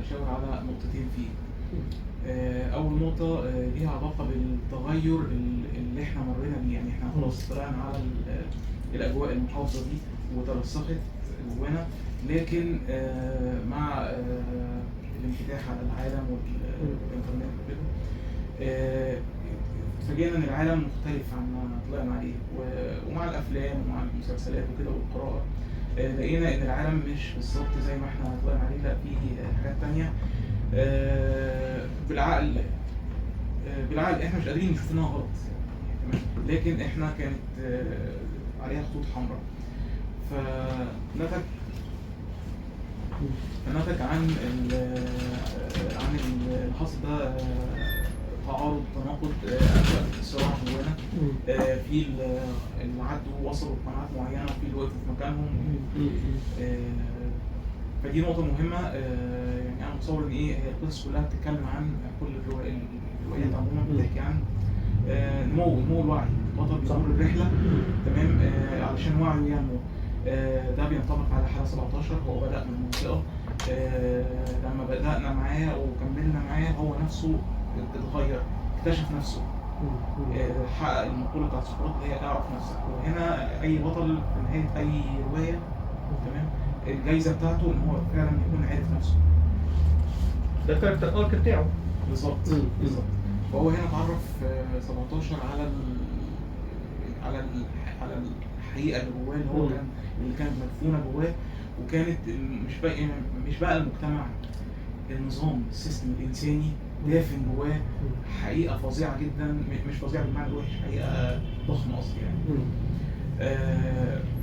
اشاور على نقطتين فيه. اول نقطة ليها علاقة بالتغير اللي احنا مرينا بيه، يعني احنا خلاص طلعنا على الاجواء المحافظة دي وترسخت جوانا، لكن مع الانفتاح على العالم والانترنت وكده اتفاجئنا ان العالم مختلف عن ما طلعنا عليه، ومع الافلام ومع المسلسلات وكده والقراءة لقينا ان العالم مش بالظبط زي ما احنا طلعنا عليه، لا فيه حاجات تانية. بالعقل احنا مش قادرين نشوف انها غلط، لكن احنا كانت عليها خطوط حمراء. فنتج عن اللي حصل ده تعارض، تناقض، انشأ صراع جوانا. في اللي عدوا وصلوا لقناعات معينة، وفي اللي وقفوا في مكانهم. فدي نقطة مهمة. يعني انا متصور ان ايه، هي القصص كلها بتتكلم عن كل الروايات عموما بتحكي عن نمو الوعي، البطل بيمر الرحلة، تمام، علشان وعيه ينمو. ده بينطبق على حالة 17. هو بدأ من منطقة، لما بدأنا معاه وكملنا معاه هو نفسه اتغير، اكتشف نفسه، حقق المقولة بتاعت سقراط اللي هي اعرف نفسك. وهنا أي بطل في نهاية أي رواية، تمام، الجايزة بتاعته إن هو فعلا يكون عارف نفسه. ده ال character arc بتاعه بالظبط. بالظبط. فهو هنا اتعرف 17 على على الحقيقة اللي جواه، اللي هو كان اللي كانت مدفونة جواه، وكانت مش بقى المجتمع، النظام، ال system الانساني دافن جواه حقيقة فظيعة جدا، مش فظيعة بالمعنى الوحش، حقيقة ضخمة قصدي يعني.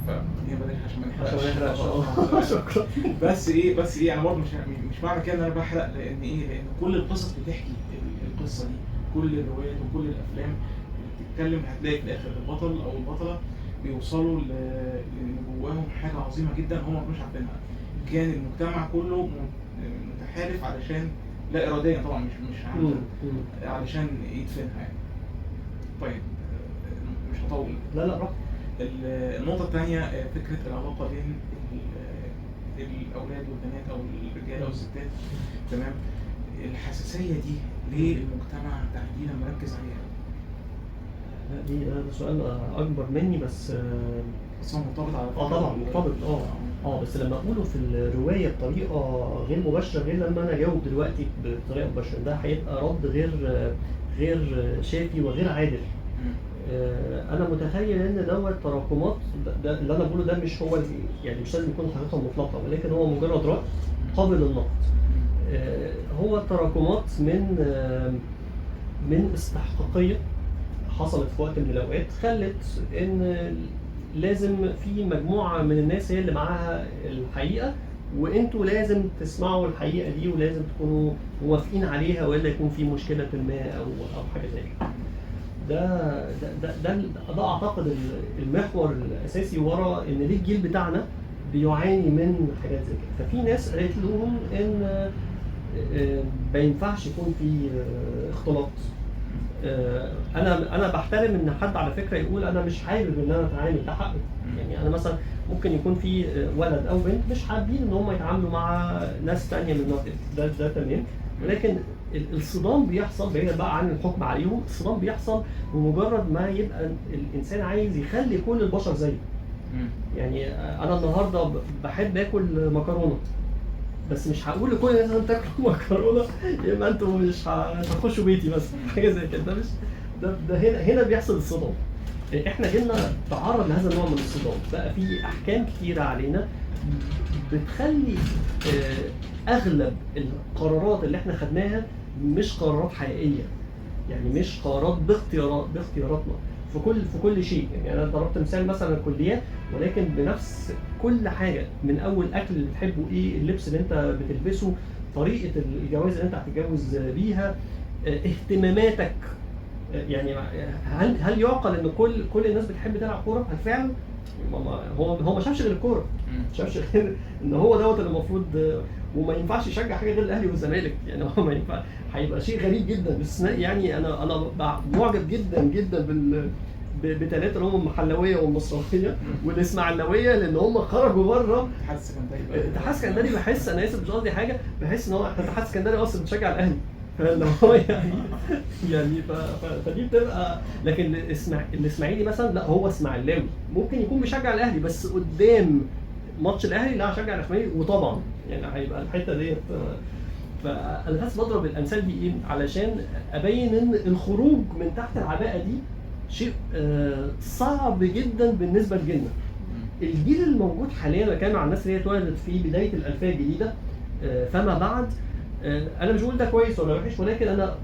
فهي بلاش عشان ما نحرقش. شكرا. بس ايه انا برضه مش معنى كده ان انا بحرق، لان ايه، لان كل القصص بتحكي القصة دي، كل الروايات وكل الافلام بتتكلم، هتلاقي في الاخر البطل او البطلة بيوصلوا لان جواهم حاجة عظيمة جدا هم مش عارفينها. كان المجتمع كله متحالف علشان، لا اراديا طبعا، مش عارف، علشان يدفنها يعني. طيب مش هطول. لا لا روح. النقطة الثانية فكرة العلاقة بين الاولاد والبنات او الرجالة والستات، تمام. الحساسية دي ليه المجتمع تحديدا مركز عليها؟ لا دي ده سؤال اكبر مني، بس بس هو مرتبط على فكرة. طبعا مرتبط. بس لما اقوله في الرواية بطريقة غير مباشرة غير لما انا اجاوب دلوقتي بطريقة مباشرة، ده هيبقى رد غير شافي وغير عادل. انا متخيل ان دوت تراكمات، ده اللي انا بقوله ده مش هو، يعني مش لازم يكون حقيقة مطلقه، ولكن هو مجرد راي قابل للنقد. هو تراكمات من استحقاقيه حصلت في وقت من الاوقات، خلت ان لازم في مجموعة من الناس هي اللي معاها الحقيقة، وانتوا لازم تسمعوا الحقيقة دي ولازم تكونوا موافقين عليها، والا يكون في مشكلة ما او حاجة زي كده. ده ده ده ده اعتقد المحور الاساسي ورا ان ليه الجيل بتاعنا بيعاني من حاجات زي كده. ففي ناس قالت لهم ان ما ينفعش يكون في اختلاط. انا بحترم ان حد على فكرة يقول انا مش حابب ان انا اتعامل، ده حقه. يعني انا مثلا ممكن يكون في ولد او بنت مش حابين ان هم يتعاملوا مع ناس ثانية من نوع ده تمام، ولكن الصدام بيحصل بعيدا بقى عن الحكم عليهم. الصدام بيحصل بمجرد ما يبقى الانسان عايز يخلي كل البشر زيه. يعني انا النهارده بحب اكل مكرونه، بس مش هقول لكل الناس لازم تاكلوا مكرونه، يبقى انتوا مش هتخشوا بيتي مثلا، حاجة زي كده. ده مش ده هنا بيحصل الصدام. احنا جيلنا تعرض لهذا النوع من الصدام، بقى في احكام كتيرة علينا بتخلي اغلب القرارات اللي احنا خدناها مش قرارات حقيقية، يعني مش قرارات باختياراتنا في كل شيء. يعني انا ضربت مثال مثلا الكليات، ولكن بنفس كل حاجة، من اول اكل اللي بتحبه ايه، اللبس اللي انت بتلبسه، طريقه الجواز اللي انت هتتجوز بيها، اهتماماتك. يعني هل يعقل ان كل الناس بتحب تلعب كورة؟ هل فعلا هو ما شافش غير الكورة، ما شافش غير ان هو دوت اللي المفروض. وما ينفعش يشجع حاجة غير الاهلي والزمالك، يعني هو ما ينفع، هيبقى شيء غريب جدا. باستثناء يعني انا معجب جدا جدا بثلاثة اللي هم المحلويه والمصراويه والاسماعيلاويه، لان هم خرجوا بره الاتحاد السكندري. الاتحاد السكندري بحس، انا اسف مش قصدي حاجة، بحس ان هو احنا الاتحاد السكندري اصلا بنشجع الاهلي، فاللي هو يعني فدي بتبقى. لكن الاسماعيلي مثلا لا، هو اسماعيلاوي ممكن يكون بيشجع الاهلي، بس قدام ماتش الاهلي لا هشجع الاسماعيلي، وطبعا يعني هيبقى الحتة ديت. فانا بس بضرب الامثال دي ايه علشان ابين ان الخروج من تحت العباءة دي شيء صعب جدا بالنسبة لجيلنا. الجيل الموجود حاليا كان مع الناس اللي هي اتولدت في بداية الالفية الجديدة فما بعد، انا مش بقول ده كويس ولا وحش، ولكن انا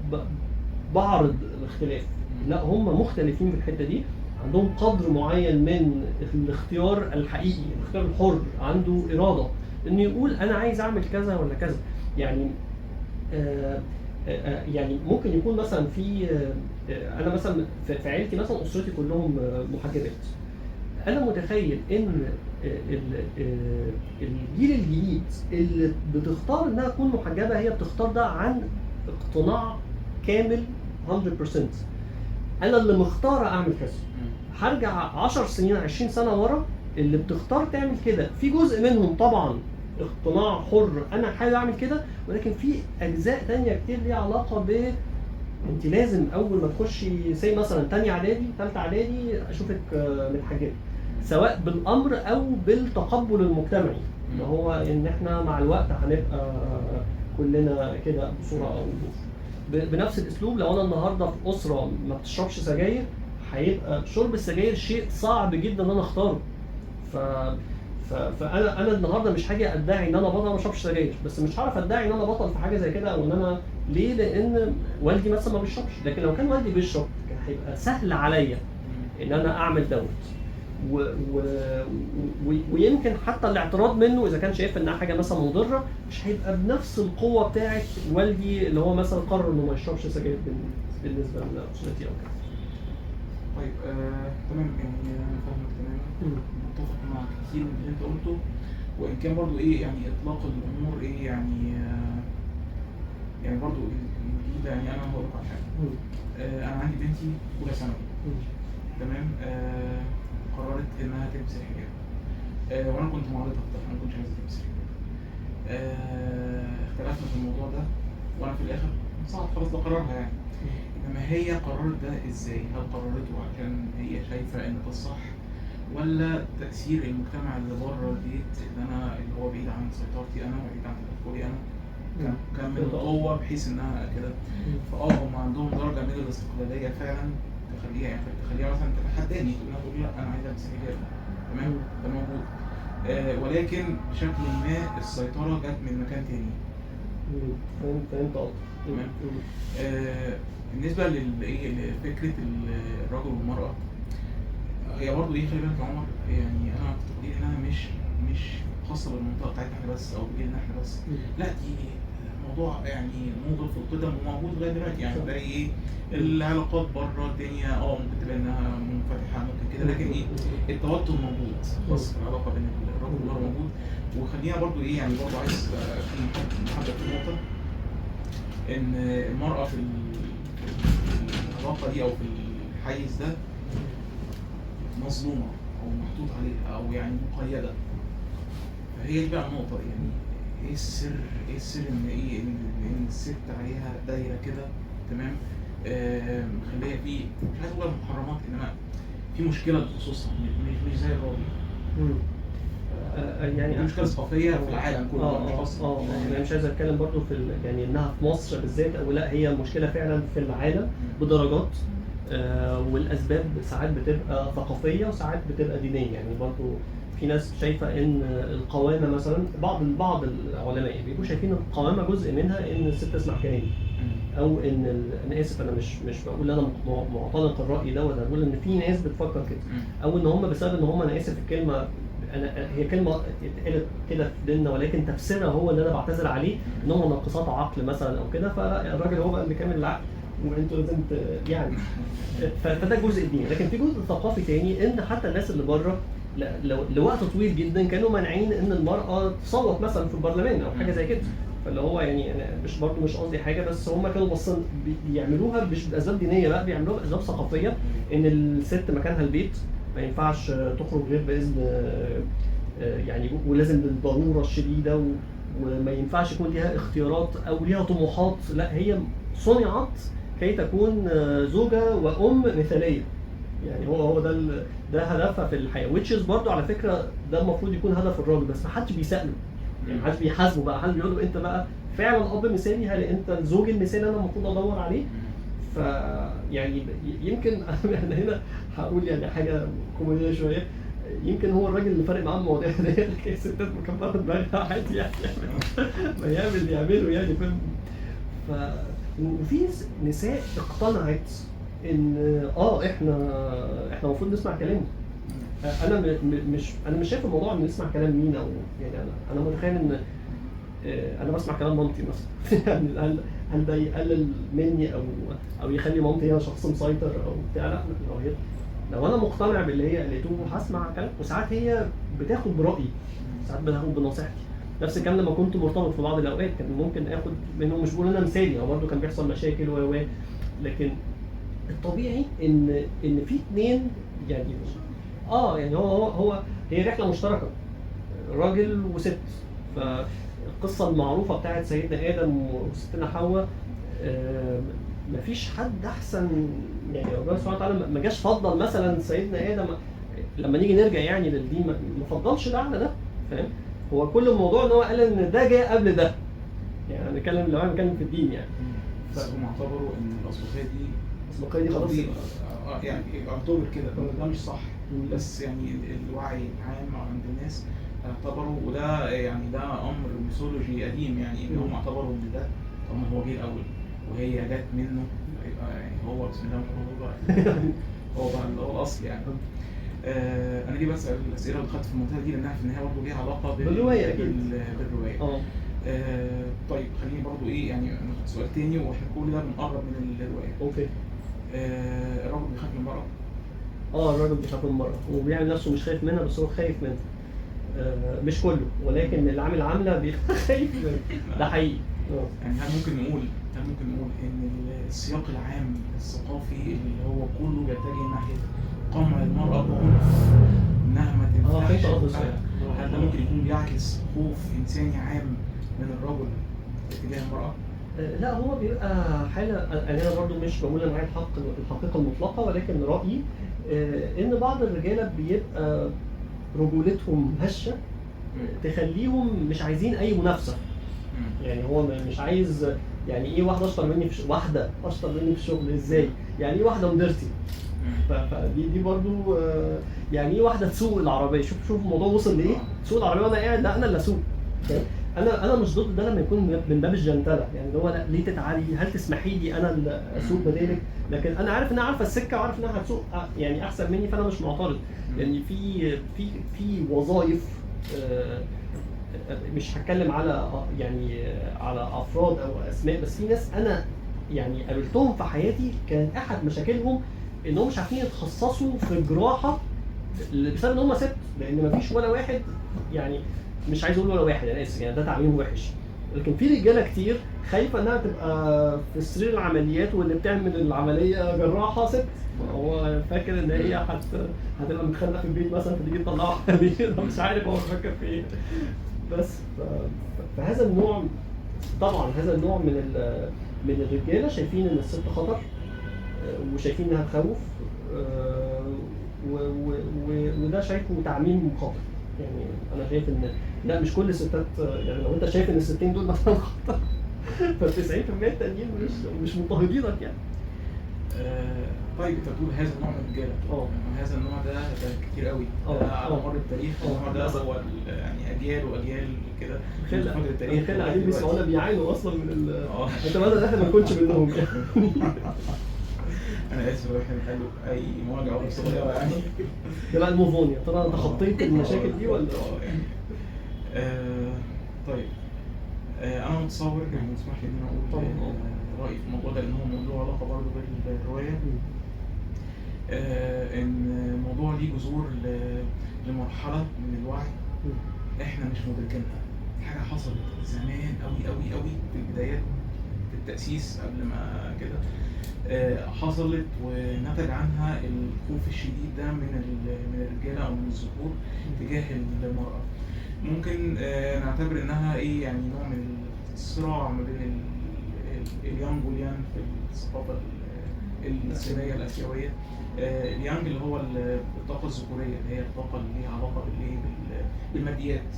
بعرض الاختلاف. لا هم مختلفين في الحتة دي، عندهم قدر معين من الاختيار الحقيقي، الاختيار الحر، عنده اراده انه يقول انا عايز اعمل كذا ولا كذا. يعني يعني ممكن يكون مثلا في انا مثلا في عيلتي مثلا اسرتي كلهم محجبات. انا متخيل ان الجيل الجديد اللي بتختار انها تكون محجبة هي بتختار ده عن اقتناع كامل 100%. انا اللي مختاره اعمل كذا. هرجع 10 سنين 20 سنة ورا، اللي بتختار تعمل كده في جزء منهم طبعا اقتناع حر انا حابب اعمل كده، ولكن في اجزاء تانية كتير ليها علاقة ب انت لازم اول ما تخشي سي مثلا تانية اعدادي تالتة اعدادي اشوفك متحجبه، سواء بالامر او بالتقبل المجتمعي اللي هو ان احنا مع الوقت هنبقى كلنا كده بصورة او باخرى. بنفس الاسلوب لو انا النهارده في اسره ما بتشربش سجاير، هيبقى شرب السجاير شيء صعب جدا ان انا اختاره. فانا النهارده مش هاجي ادعي ان انا بطل ما بشربش سجاير، بس مش هعرف ادعي ان انا بطل في حاجة زي كده، او ان انا ليه؟ لان والدي مثلا ما بيشربش. لكن لو كان والدي بيشرب كان هيبقى سهل عليا ان انا اعمل دوت، ويمكن حتى الاعتراض منه اذا كان شايف انها حاجة مثلا مضرة مش هيبقى بنفس القوة بتاعه والدي اللي هو مثلا قرر انه ما يشربش سجاير بالنسبة لاسرتي او كده. طيب تمام، يعني انا فاهمك تماما، متفق مع كتير من اللي انت قلته، وان كان برضو ايه يعني اطلاق الامور ايه يعني يعني برضو الجيل ده، يعني انا هقول لك على حاجة. انا عندي بنتي اولى ثانوي، تمام، قررت انها تلبس الحجاب، وانا كنت معارضها في ده، انا ما كنتش عايزه تلبس الحجاب. اختلفنا في الموضوع ده، وانا في الاخر صعب خلاص ده قرارها يعني. انما هي قررت ده ازاي؟ هل قررته عشان هي شايفه ان ده الصح، ولا تاثير المجتمع اللي بره البيت اللي انا اللي هو بعيد عن سيطرتي انا وبعيد عن تدخلي انا كان من القوة بحيث انها كده؟ فاه هم عندهم درجه من الاستقلالية فعلا تخليها يعني تخليها مثلا تتحداني، تقول لها انا عايزه البس حجاب، تمام، ده موجود، ولكن بشكل ما السيطرة جت من مكان تاني. فهمت قصدك. تمام. بالنسبة لفكرة الرجل والمراة، هي برضه ايه، خلي بالك يا عمر، يعني انا في تقديري انها مش خاصة بالمنطقة بتاعتنا احنا بس او بجيلنا احنا بس، لا دي موضوع يعني موجود في القدم وموجود لغاية دلوقتي. يعني تلاقي ايه العلاقات بره الدنيا ممكن تبقى انها منفتحة ممكن كده، لكن ايه التوتر موجود، خاص في العلاقة بين الرجل والمراة موجود. وخلينا برضو ايه يعني برضو عايز اكون محدد في النقطة ان المراة في العلاقة دي او في الحيز ده مظلومة او محطوط عليها او يعني مقيده. فهي دي بقى النقطة، يعني ايه السر، ايه السر ان ايه ان الست عليها دايرة كده، تمام، مخليها في مش عايز اقول محرمات، انما في مشكلة بخصوصها مش زي الراجل. يعني دي مشكلة ثقافية في العالم كله، مش خاصة. انا مش عايز اتكلم برضو في يعني انها في مصر بالذات او لا، هي مشكلة فعلا في العالم بدرجات، والاسباب ساعات بتبقى ثقافية وساعات بتبقى دينية. يعني برضو في ناس شايفه ان القوامة مثلا، بعض العلماء بيبقوا شايفين القوامة جزء منها ان الست تسمع كلامي، او ان انا اسف انا مش بقول انا معتنق الراي دوت، انا بقول ان في ناس بتفكر كده، او ان هم بسبب ان هم، انا اسف الكلمة، انا هي كلمة اتقالت كده في ديننا ولكن تفسيرها هو اللي انا بعتذر عليه، ان هم ناقصات عقل مثلا او كده، فالراجل هو بقى اللي كامل العقل وانتوا لازم يعني فده جزء ديني. لكن في جزء ثقافي تاني ان حتى الناس اللي بره لوقت طويل جدا كانوا مانعين ان المراة تصوت مثلا في البرلمان او حاجة زي كده. فاللي هو يعني انا مش برضو مش قصدي حاجة، بس هم كانوا باصين بيعملوها مش باسباب دينية بقى، بيعملوها باسباب ثقافية، ان الست مكانها البيت، ما ينفعش تخرج غير باذن يعني، ولازم بالضرورة الشديدة، وما ينفعش يكون ليها اختيارات او ليها طموحات، لا هي صنعت كي تكون زوجه وام مثاليه. يعني هو ده ده هدفها في الحياة، which is برضو على فكرة ده المفروض يكون هدف الراجل، بس ما حدش بيساله، يعني ما حدش بيحاسبه بقى، حد بيقول له انت بقى فعلا اب مثالي، هل انت الزوج المثالي انا المفروض ادور عليه؟ ف يعني يمكن انا هنا هقول يعني حاجة كوميدية شوية، يمكن هو الراجل اللي فارق معاه المواضيع دي، لكن الستات مكبره دماغها عادي يعني، ما يعمل اللي يعمله يعني، فاهم؟ وفي نساء اقتنعت ان احنا المفروض نسمع كلامه. انا مش شايف الموضوع ان نسمع كلام مين، او يعني انا متخيل ان انا بسمع كلام مامتي مثلا يعني هل ده يقلل مني او يخلي مامتي هي شخص مسيطر او بتاع؟ لا، لو انا مقتنع باللي هي قالته هسمع كلام. وساعات هي بتاخد برايي، ساعات بتاخد بنصيحتي. نفس الكلام لما كنت مرتبط في بعض الاوقات كان ممكن اخد منه، مش بقول انا مثالي، هو برده كان بيحصل مشاكل و لكن الطبيعي ان في اتنين يعني يعني هو هي رحله مشتركة، راجل وست. فالقصة المعروفة بتاعت سيدنا ادم وستنا حواء، مفيش حد احسن يعني، ربنا سبحانه وتعالى ما جاش فضل مثلا سيدنا ادم، لما نيجي نرجع يعني للدين ما فضلش ده على ده، فاهم؟ هو كل الموضوع ان هو قال ان ده جاء قبل ده، يعني هنتكلم لو انا بنتكلم في الدين يعني. بس هم اعتبروا ان الاسبقيه دي خلاص يعني اعتبر كده، ده مش صح، بس يعني الوعي العام عند الناس اعتبروا، وده يعني ده امر ميثولوجي قديم يعني، ان هم اعتبروا ان ده طب ما هو جه الاول وهي جت منه، يبقى يعني هو بسم الله ما شاء الله هو بقى اللي هو الاصل يعني. انا ليه بسال الاسئلة اللي دخلت في المنطقة دي؟ لانها في النهاية برضه ليها علاقة بالرواية اكيد، بالرواية. طيب خليني برضه ايه يعني ناخد سؤال تاني، واحنا كل ده بنقرب من الرواية. okay. الراجل بيخاف من المرأة. الراجل بيخاف من المرأة وبيعمل نفسه مش خايف منها، بس هو خايف منها. مش كله، ولكن اللي عامل عامله بيبقى خايف منها، ده حقيقي. يعني هل ممكن نقول ان السياق العام الثقافي اللي هو كله بيتجه ناحية قمع المرأة بعنف، انها ما تنفعش، هل ده ممكن يكون بيعكس خوف انساني عام من الرجل اتجاه المرأة؟ لا، هو بيبقى حاله، انا برضو مش بقول انا معايا الحقيقة المطلقة، ولكن رايي ان بعض الرجالة بيبقى رجولتهم هشه تخليهم مش عايزين اي منافسه. يعني هو مش عايز، يعني ايه واحدة اشطر مني في واحدة اشطر مني في الشغل ازاي؟ يعني ايه واحدة مديرتي؟ فدي برضو، يعني ايه واحدة تسوق العربية؟ شوف الموضوع وصل لايه، تسوق العربية وانا قاعد، لا انا اللي اسوق. انا مش ضد ده لما يكون من باب الجنتله، يعني اللي هو لا ليه تتعالي، هل تسمحي لي انا اللي اسوق بدالك؟ لكن انا عارف انها عارفه السكة وعارف انها هتسوق يعني احسن مني، فانا مش معترض. يعني في في في وظائف، مش هتكلم على يعني على افراد او اسماء، بس في ناس انا يعني قابلتهم في حياتي كان احد مشاكلهم انهم مش عارفين يتخصصوا في الجراحة بسبب ان هم ست، لان مفيش ولا واحد، يعني مش عايز اقول ولا واحد، انا اسف يعني ده تعميم وحش، لكن في رجاله كتير خايفة انها تبقى في سرير العمليات واللي بتعمل العملية جراحه ست، هو فاكر ان هي هتبقى متخانقه في البيت مثلا فتيجي تطلعها عليه، مش عارف هو بيفكر في ايه. بس فهذا النوع، طبعا هذا النوع من الرجالة شايفين ان الست خطر وشايفين انها تخوف، وده شايفه تعميم خاطئ. يعني انا شايف ان لا، مش كل الستات، يعني لو انت شايف ان الستين دول مثلا خطر ف 90% التانيين مش مضطهدينك يعني. طيب انت بتقول هذا النوع من الرجالة، هذا النوع ده كتير قوي على مر التاريخ. النوع ده هو يعني اجيال واجيال كده في التاريخ، الخلق قاعدين بيسمعونا بيعانوا اصلا من اتمنى ان احنا ما نكونش منهم يعني. انا اسف لو احنا بنحل اي مواجع صغيرة يعني. ده بقى ال move on، يا ترى انت خطيت المشاكل دي ولا؟ يعني طيب انا متصور، يعني اسمح لي ان انا اقول رايي في الموضوع ده لان هو موضوع علاقة برضه بالرواية. ان الموضوع ليه جذور لمرحلة من الوعي احنا مش مدركينها. حاجة حصلت زمان قوي قوي قوي في البدايات، في التاسيس قبل ما كده حصلت، ونتج عنها الخوف الشديد ده من الرجالة او من الذكور تجاه المراة. ممكن نعتبر انها ايه يعني نوع من الصراع ما بين اليانج واليان في الثقافة الصينية الاسيوية. اليانج اللي هو الطاقة الذكورية، اللي هي الطاقة اللي ليها علاقة بالايه، بالماديات.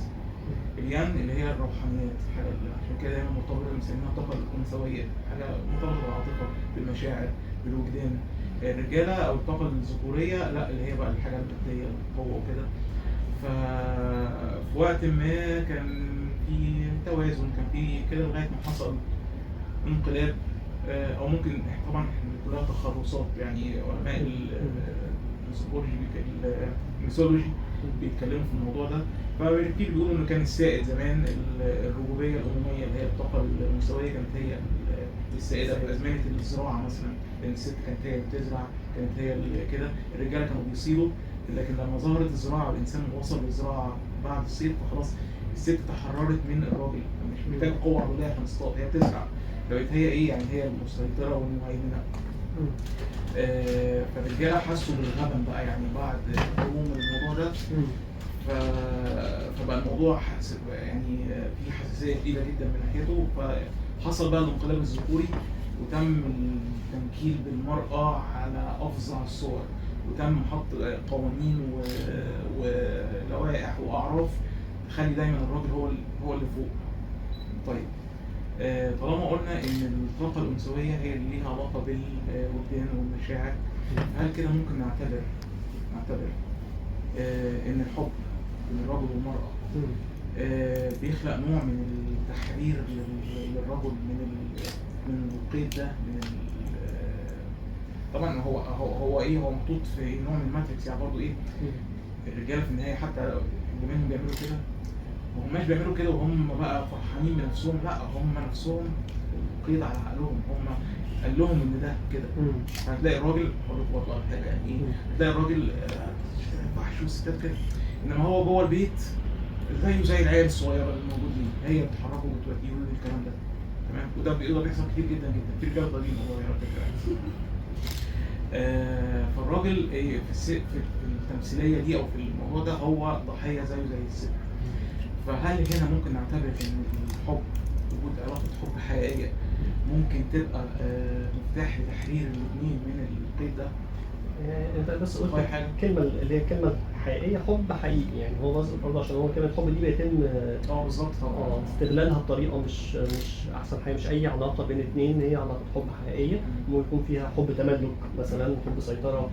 اليان اللي هي الروحانيات، حاجة عشان كده دايما مرتبطة، بنسميها الطاقة الانثوية، حاجة مرتبطة بالعاطفه، بالمشاعر، بالوجدان. الرجالة او الطاقة الذكورية لا، اللي هي بقى الحاجة المادية، القوة وكده. ففي وقت ما كان في توازن، كان في كده لغاية ما حصل انقلاب، او ممكن طبعا احنا كلها تخرصات يعني، علماء ال anthropology ال mythology بيتكلموا في الموضوع ده. فكتير بيقولوا انه كان السائد زمان الربوبية الاموميه اللي هي الطاقة الانثوية كانت هي السائدة في ازمنة الزراعة مثلا، لان الست كانت هي اللي بتزرع، كانت هي اللي كده، الرجالة كانوا بيصيدوا. لكن لما ظهرت الزراعة والانسان وصل للزراعة بعد الصيد، فخلاص الست تحررت من الراجل، مش محتاجه قوة عضلية عشان تصطاد، هي بتزرع، فبقت هي ايه يعني، هي المسيطرة والمهيمنه. فالرجاله حسوا بالغبن بقى يعني بعد قوم الموضوع ده، فبقى الموضوع يعني في حساسية شديدة جدا من ناحيته. فحصل بقى الانقلاب الذكوري، وتم التنكيل بالمراة على افظع الصور، وتم حط قوانين ولوائح واعراف تخلي دايما الراجل هو اللي فوق. طيب طالما قلنا ان الطاقة الانثوية هي اللي ليها علاقة بالوجدان والمشاعر، هل كده ممكن نعتبر ان الحب بين الرجل والمراة بيخلق نوع من التحرير للرجل من القيد ده، من طبعا هو هو هو ايه، هو محطوط في نوع من ال matrix يعني. برضه ايه، الرجالة في النهاية حتى اللي منهم بيعملوا كده، ما هماش بيعملوا كده وهم بقى فرحانين بنفسهم، لا هم نفسهم قيد على عقلهم، هم قال لهم ان ده كده. هتلاقي الراجل برضه على حاجة يعني ايه، هتلاقي الراجل وحش والستات كده، انما هو جوه البيت زيه زي العيال الصغيرة اللي موجودين، هي بتحركه وبتوديه والكلام ده. تمام، وده بيحصل كتير جدا جدا في رجاله طيبين والله على فكرة. فالراجل في التمثيلية دي او في الموضوع ده هو ضحية زيه زي الست. فهل هنا ممكن نعتبر ان الحب، وجود علاقة حب حقيقية، ممكن تبقى مفتاح لتحرير الاثنين من القيد ده؟ انت بس قلت الكلمة اللي هي الكلمة الحقيقية، حب حقيقي يعني. هو بس برضه عشان هو كلمة حب دي بيتم بالظبط طبعا استغلالها بطريقة مش احسن حاجة. مش اي علاقة بين اثنين هي علاقة حب حقيقية، ممكن يكون فيها حب تملك مثلا، حب سيطرة،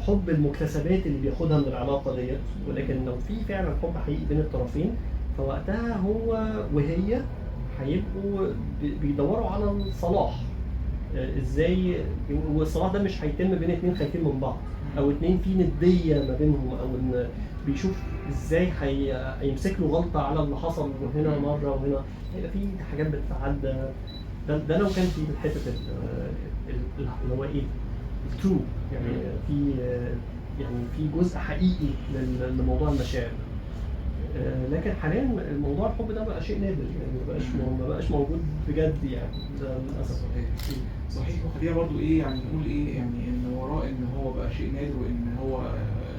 حب المكتسبات اللي بياخدها من العلاقة ديت. ولكن لو في فعلا حب حقيقي بين الطرفين، فوقتها هو وهي هيبقوا بيدوروا على الصلاح ازاي. والصلاح ده مش هيتم بين اتنين خايفين من بعض، او اتنين في نديه ما بينهم، او ان بيشوف ازاي هيمسك له غلطه على اللي حصل هنا مرة وهنا، هيبقى في حاجات بتتعدى. ده لو كان في حتة اللي هو ايه ال true يعني، في يعني في جزء حقيقي لموضوع المشاعر. لكن حاليا الموضوع الحب ده بقى شيء نادر يعني، ما بقاش موجود بجد يعني، ده للاسف. صحيح. وخلينا برضو ايه يعني نقول ايه يعني، ان وراء ان هو بقى شيء نادر وان هو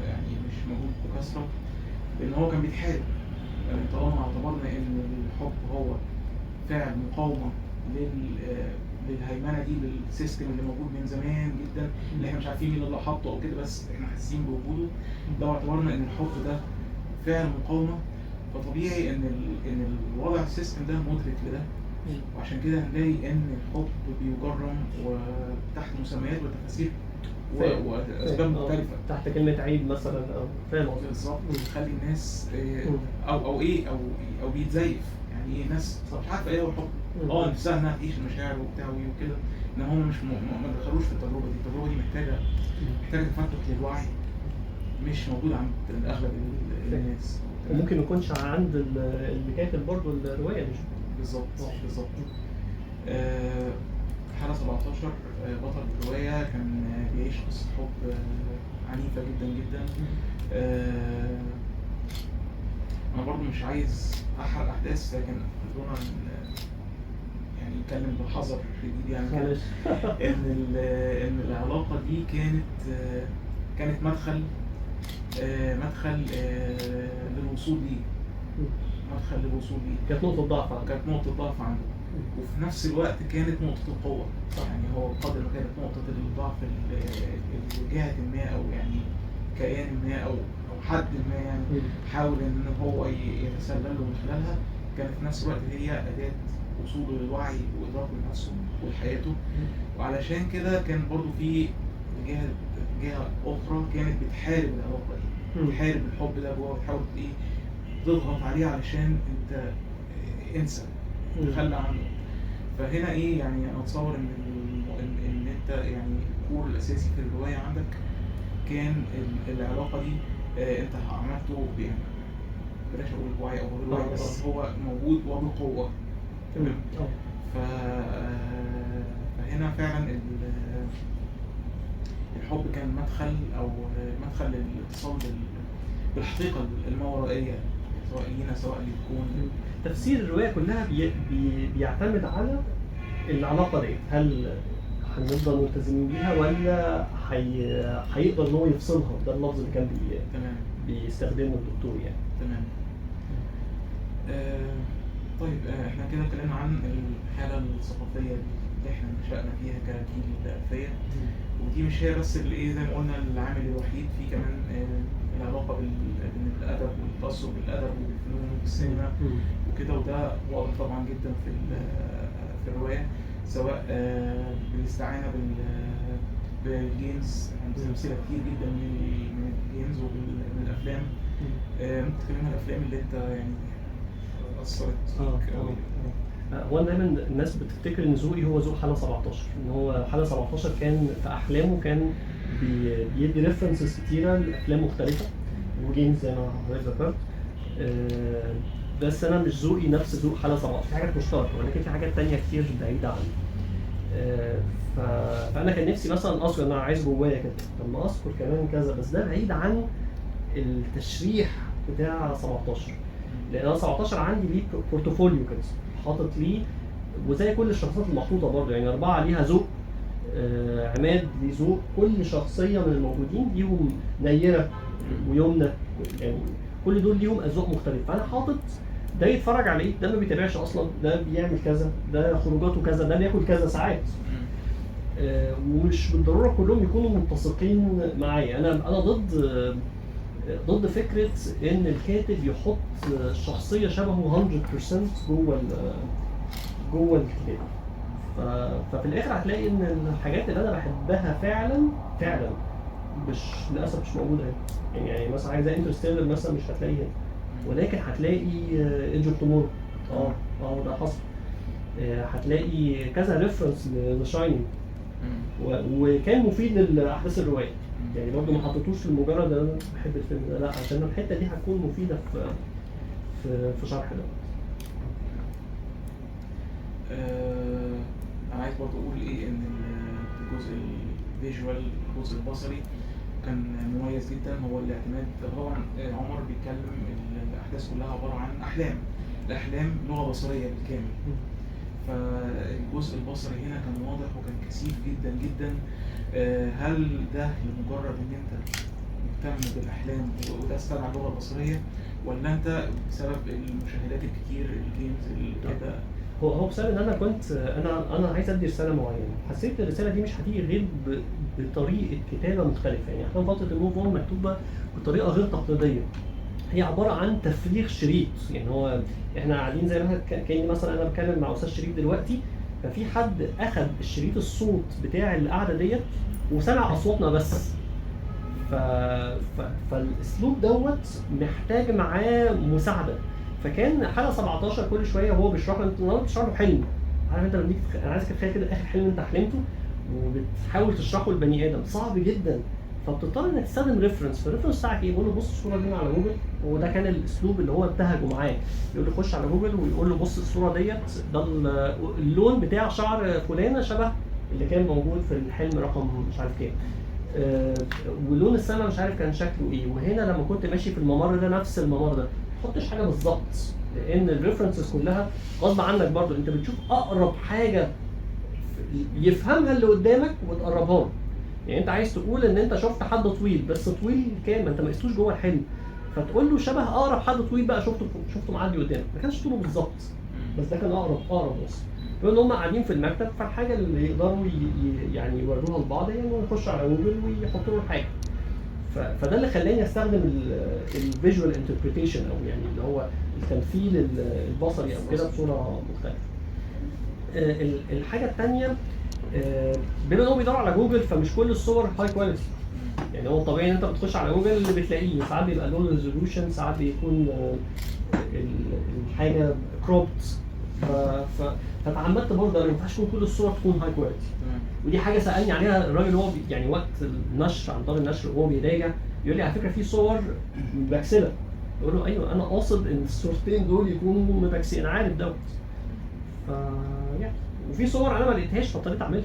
يعني مش موجود بكثرة، لان هو كان بيتحارب. يعني طالما اعتبرنا ان الحب هو فعل مقاومة للهيمنه دي، لل system اللي موجود من زمان جدا، اللي احنا مش عارفين مين اللي حاطه او كده، بس احنا حاسين بوجوده. لو اعتبرنا ان الحب ده فعل مقاومة، فطبيعي ان الوضع ال system ده مدرك لده، وعشان كده هنلاقي ان الحب بيجرم وتحت مسميات وتفاسير واسباب مختلفة، تحت كلمة عيب مثلا او فاهم بالظبط، بتخلي الناس او ايه او بيتزيف يعني. ايه، ناس مش عارفه ايه هو الحب، نفسها انها تعيش المشاعر وبتاع وكده، ان هم مش ما دخلوش في التجربة دي. التجربة دي محتاجه تفتح للوعي مش موجود عند اغلب الناس، وممكن ما يكونش عند اللي كاتب برضه الرواية. مش بالظبط بالظبط. حالة 17 بطل الرواية كان بيعيش قصة حب عنيفة جدا جدا. أنا برضو مش عايز أحرق أحداث، لكن خلونا يعني نتكلم بحذر شديد يعني كده، إن العلاقة دي كانت مدخل للوصول ليه، مدخل للوصول ليه. كانت نقطة ضعف عنده، كانت نقطة ضعف عنده، وفي نفس الوقت كانت نقطة القوة. يعني هو بقدر ما كانت نقطة الضعف لجهة ما أو يعني كيان ما أو حد ما يعني حاول إن هو يتسلل له من خلالها، كانت في نفس الوقت هي أداة وصوله للوعي وإدراكه لنفسه ولحياته. وعلشان كده كان برضو في جهة أخرى كانت بتحارب العلاقة دي، بتحارب الحب ده جوه، وتحاول إيه تضغط عليه علشان أنت انسى، تخلى عنه. فهنا إيه يعني أنا أتصور إن أنت يعني الكور الأساسي في الرواية عندك كان العلاقة دي، أنت عملته يعني بلاش أقول بوعي أو غير وعي، بس هو موجود وبقوة. تمام. فهنا فعلا الحب كان مدخل أو مدخل للاتصال بالحقيقة الماورائية، سواء لينا سواء للكون. تفسير الرواية كلها بيعتمد على العلاقة دي، هل هنفضل ملتزمين بيها ولا هيقدر إن هو يفصلها؟ ده اللفظ اللي كان بيستخدمه الدكتور يعني. تمام. طيب احنا كده اتكلمنا عن الحالة الثقافية اللي احنا نشأنا فيها كجيل الألفية، ودي مش هي بس اللي ايه زي ما قلنا العامل الوحيد، في كمان العلاقة بالأدب والتأثر بالأدب والفنون والسينما وكده، وده واضح طبعا جدا في الرواية، سواء بالاستعانة بال games، عندنا أمثلة كتير جدا من ال games ومن الأفلام. ممكن تكلمنا الأفلام اللي أنت يعني أثرت فيك أوي؟ هو دايما الناس بتفتكر ان ذوقي هو ذوق حالة 17، ان هو حالة 17 كان في احلامه كان بيدي references كتيرة لافلام مختلفة و games زي ما حضرتك ذكرت. بس انا مش ذوقي نفس ذوق حالة 17، في حاجات مشتركة ولكن في حاجات تانية كتير بعيدة عنه. فانا كان نفسي مثلا اذكر، انا عايز جوايا كده، طب ما اذكر كمان كذا، بس ده بعيد عن التشريح بتاع 17، لان انا 17 عندي ليه portfolio كده حاطط ليه، وزي كل الشخصيات المحطوطه برضه يعني 4 ليها ذوق، عماد ليه ذوق، كل شخصية من الموجودين ليهم نيره ويمنى، يعني كل دول ليهم اذواق مختلفة. فانا حاطط ده يتفرج على ايه، ده ما بيتابعش اصلا، ده بيعمل كذا، ده خروجاته كذا، ده بياكل كذا ساعات، ومش بالضرورة كلهم يكونوا متسقين معايا. انا ضد فكرة ان الكاتب يحط شخصية شبهه 100% جوه الكتاب. ففي الاخر هتلاقي ان الحاجات اللي انا بحبها فعلا فعلا مش للاسف مش موجودة هنا. يعني مثلا حاجة زي Interstellar مثلا مش هتلاقيها هنا، ولكن هتلاقي Edge of Tomorrow، ده حصل، هتلاقي كذا reference ل The Shining، وكان مفيد لاحداث الرواية. يعني برضه ما حطيتوش لمجرد ان انا بحب الفيلم ده، لا، عشان الحتة دي هتكون مفيدة في شرح ده. انا عايز برضه اقول ايه، ان الجزء ال visual، الجزء البصري كان مميز جدا. هو الاعتماد طبعا، عمر بيتكلم الاحداث كلها عبارة عن احلام، الاحلام لغة بصريه بالكامل، فالجزء البصري هنا كان واضح وكان كثيف جدا جدا. هل ده لمجرد ان انت مهتم بالاحلام وده استدعى اللغة البصرية، ولا انت بسبب المشاهدات الكتير، ال games اللي كده؟ هو بسبب ان انا كنت انا عايز ادي رسالة معينة، حسيت الرسالة دي مش هتيجي غير بطريقة كتابه مختلفة. يعني احلام فترة ال move on مكتوبة بطريقة غير تقليدية، هي عبارة عن تفريغ شريط. يعني هو احنا قاعدين زي ما كاني مثلا انا بتكلم مع استاذ شريف دلوقتي، ففي حد اخذ الشريط الصوت بتاع القعدة ديت وسمع اصواتنا بس. فالاسلوب دوت محتاج معاه مساعدة. فكان حاله 17 كل شوية وهو بيشرح له، انت النهارده بتشرح له حلم، عارف انت لما انا عايزك تتخيل كده اخر حلم انت حلمته وبتحاول تشرحه لبني ادم، صعب جدا. فبتضطر انك تستخدم reference. فال reference بتاعك ايه؟ بيقول له بص الصورة دي على جوجل، وده كان الاسلوب اللي هو انتهجه معاه، يقول له خش على جوجل ويقول له بص الصورة ديت، ده اللون بتاع شعر فلانه شبه اللي كان موجود في الحلم رقم مش عارف كام، ولون السما مش عارف كان شكله ايه، وهنا لما كنت ماشي في الممر ده نفس الممر ده. ما تحطش حاجة بالظبط، لان ال references كلها غصب عنك برضو انت بتشوف اقرب حاجة يفهمها اللي قدامك وتقربها له. يعني انت عايز تقول ان انت شفت حد طويل، بس طويل كام؟ ما انت ما قستوش جوه الحلم، فتقول له شبه اقرب حد طويل بقى شفته معدي قدامك، ما كانش طوله بالظبط بس ده كان اقرب وصف. بما ان هم قاعدين في المكتب، فالحاجه اللي يقدروا يعني يوروها لبعض هي انهم يخشوا على جوجل ويحطوا له الحاجة. فده اللي خلاني استخدم ال visual interpretation، او يعني اللي هو التمثيل البصري او كده بصورة مختلفة. الحاجة الثانية، بما انهم بيدوروا على جوجل فمش كل الصور high quality. يعني هو طبيعي ان انت بتخش على جوجل اللي بتلاقيه ساعات بيبقى low resolution، ساعات بيكون الحاجة cropped. فتعمدت برضه ما ينفعش كل الصور تكون high quality. ودي حاجة سالني عليها الراجل، هو يعني وقت النشر عن دار النشر وهو بيراجع يقول لي على فكرة في صور مبكسله. اقول له ايوه انا قاصد ان الصورتين دول يكونوا مبكسلين، انا عارف دوت. ف يعني وفي صور انا ما لقيتهاش فاضطريت اعملها،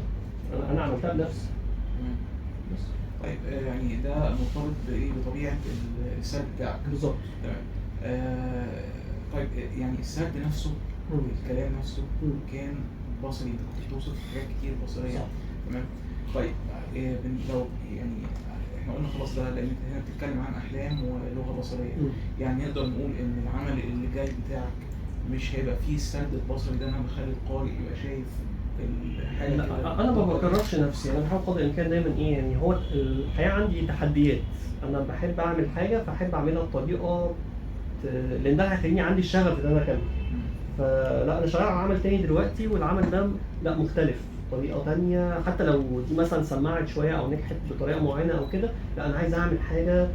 انا عملتها بنفسي. بس. طيب يعني ده مرتبط بايه؟ بطبيعة السرد بتاعك. بالظبط. تمام. طيب يعني السرد نفسه، الكلام نفسه كان بصري، انت كنت بتوصف حاجات كتير بصريه. تمام. طيب لو يعني احنا قلنا خلاص ده لان انت هنا بتتكلم عن احلام ولغة بصريه، يعني نقدر نقول ان العمل اللي جاي بتاعك مش هيبقى فيه السرد البصري ده، انا بخلي القارئ يبقى شايف الحاجة. لا انا ما بكررش نفسي، انا بحاول قدر الامكان دايما ايه يعني، هو الحياة عندي تحديات، انا بحب اعمل حاجة فاحب اعملها بطريقة لان ده هيخليني عندي الشغف ان انا اكمل. فلا انا شغال على عمل تاني دلوقتي، والعمل ده لا مختلف، طريقه تانية، حتى لو دي مثلا سمعت شوية او نجحت بطريقة معينة او كده، لا انا عايز اعمل حاجة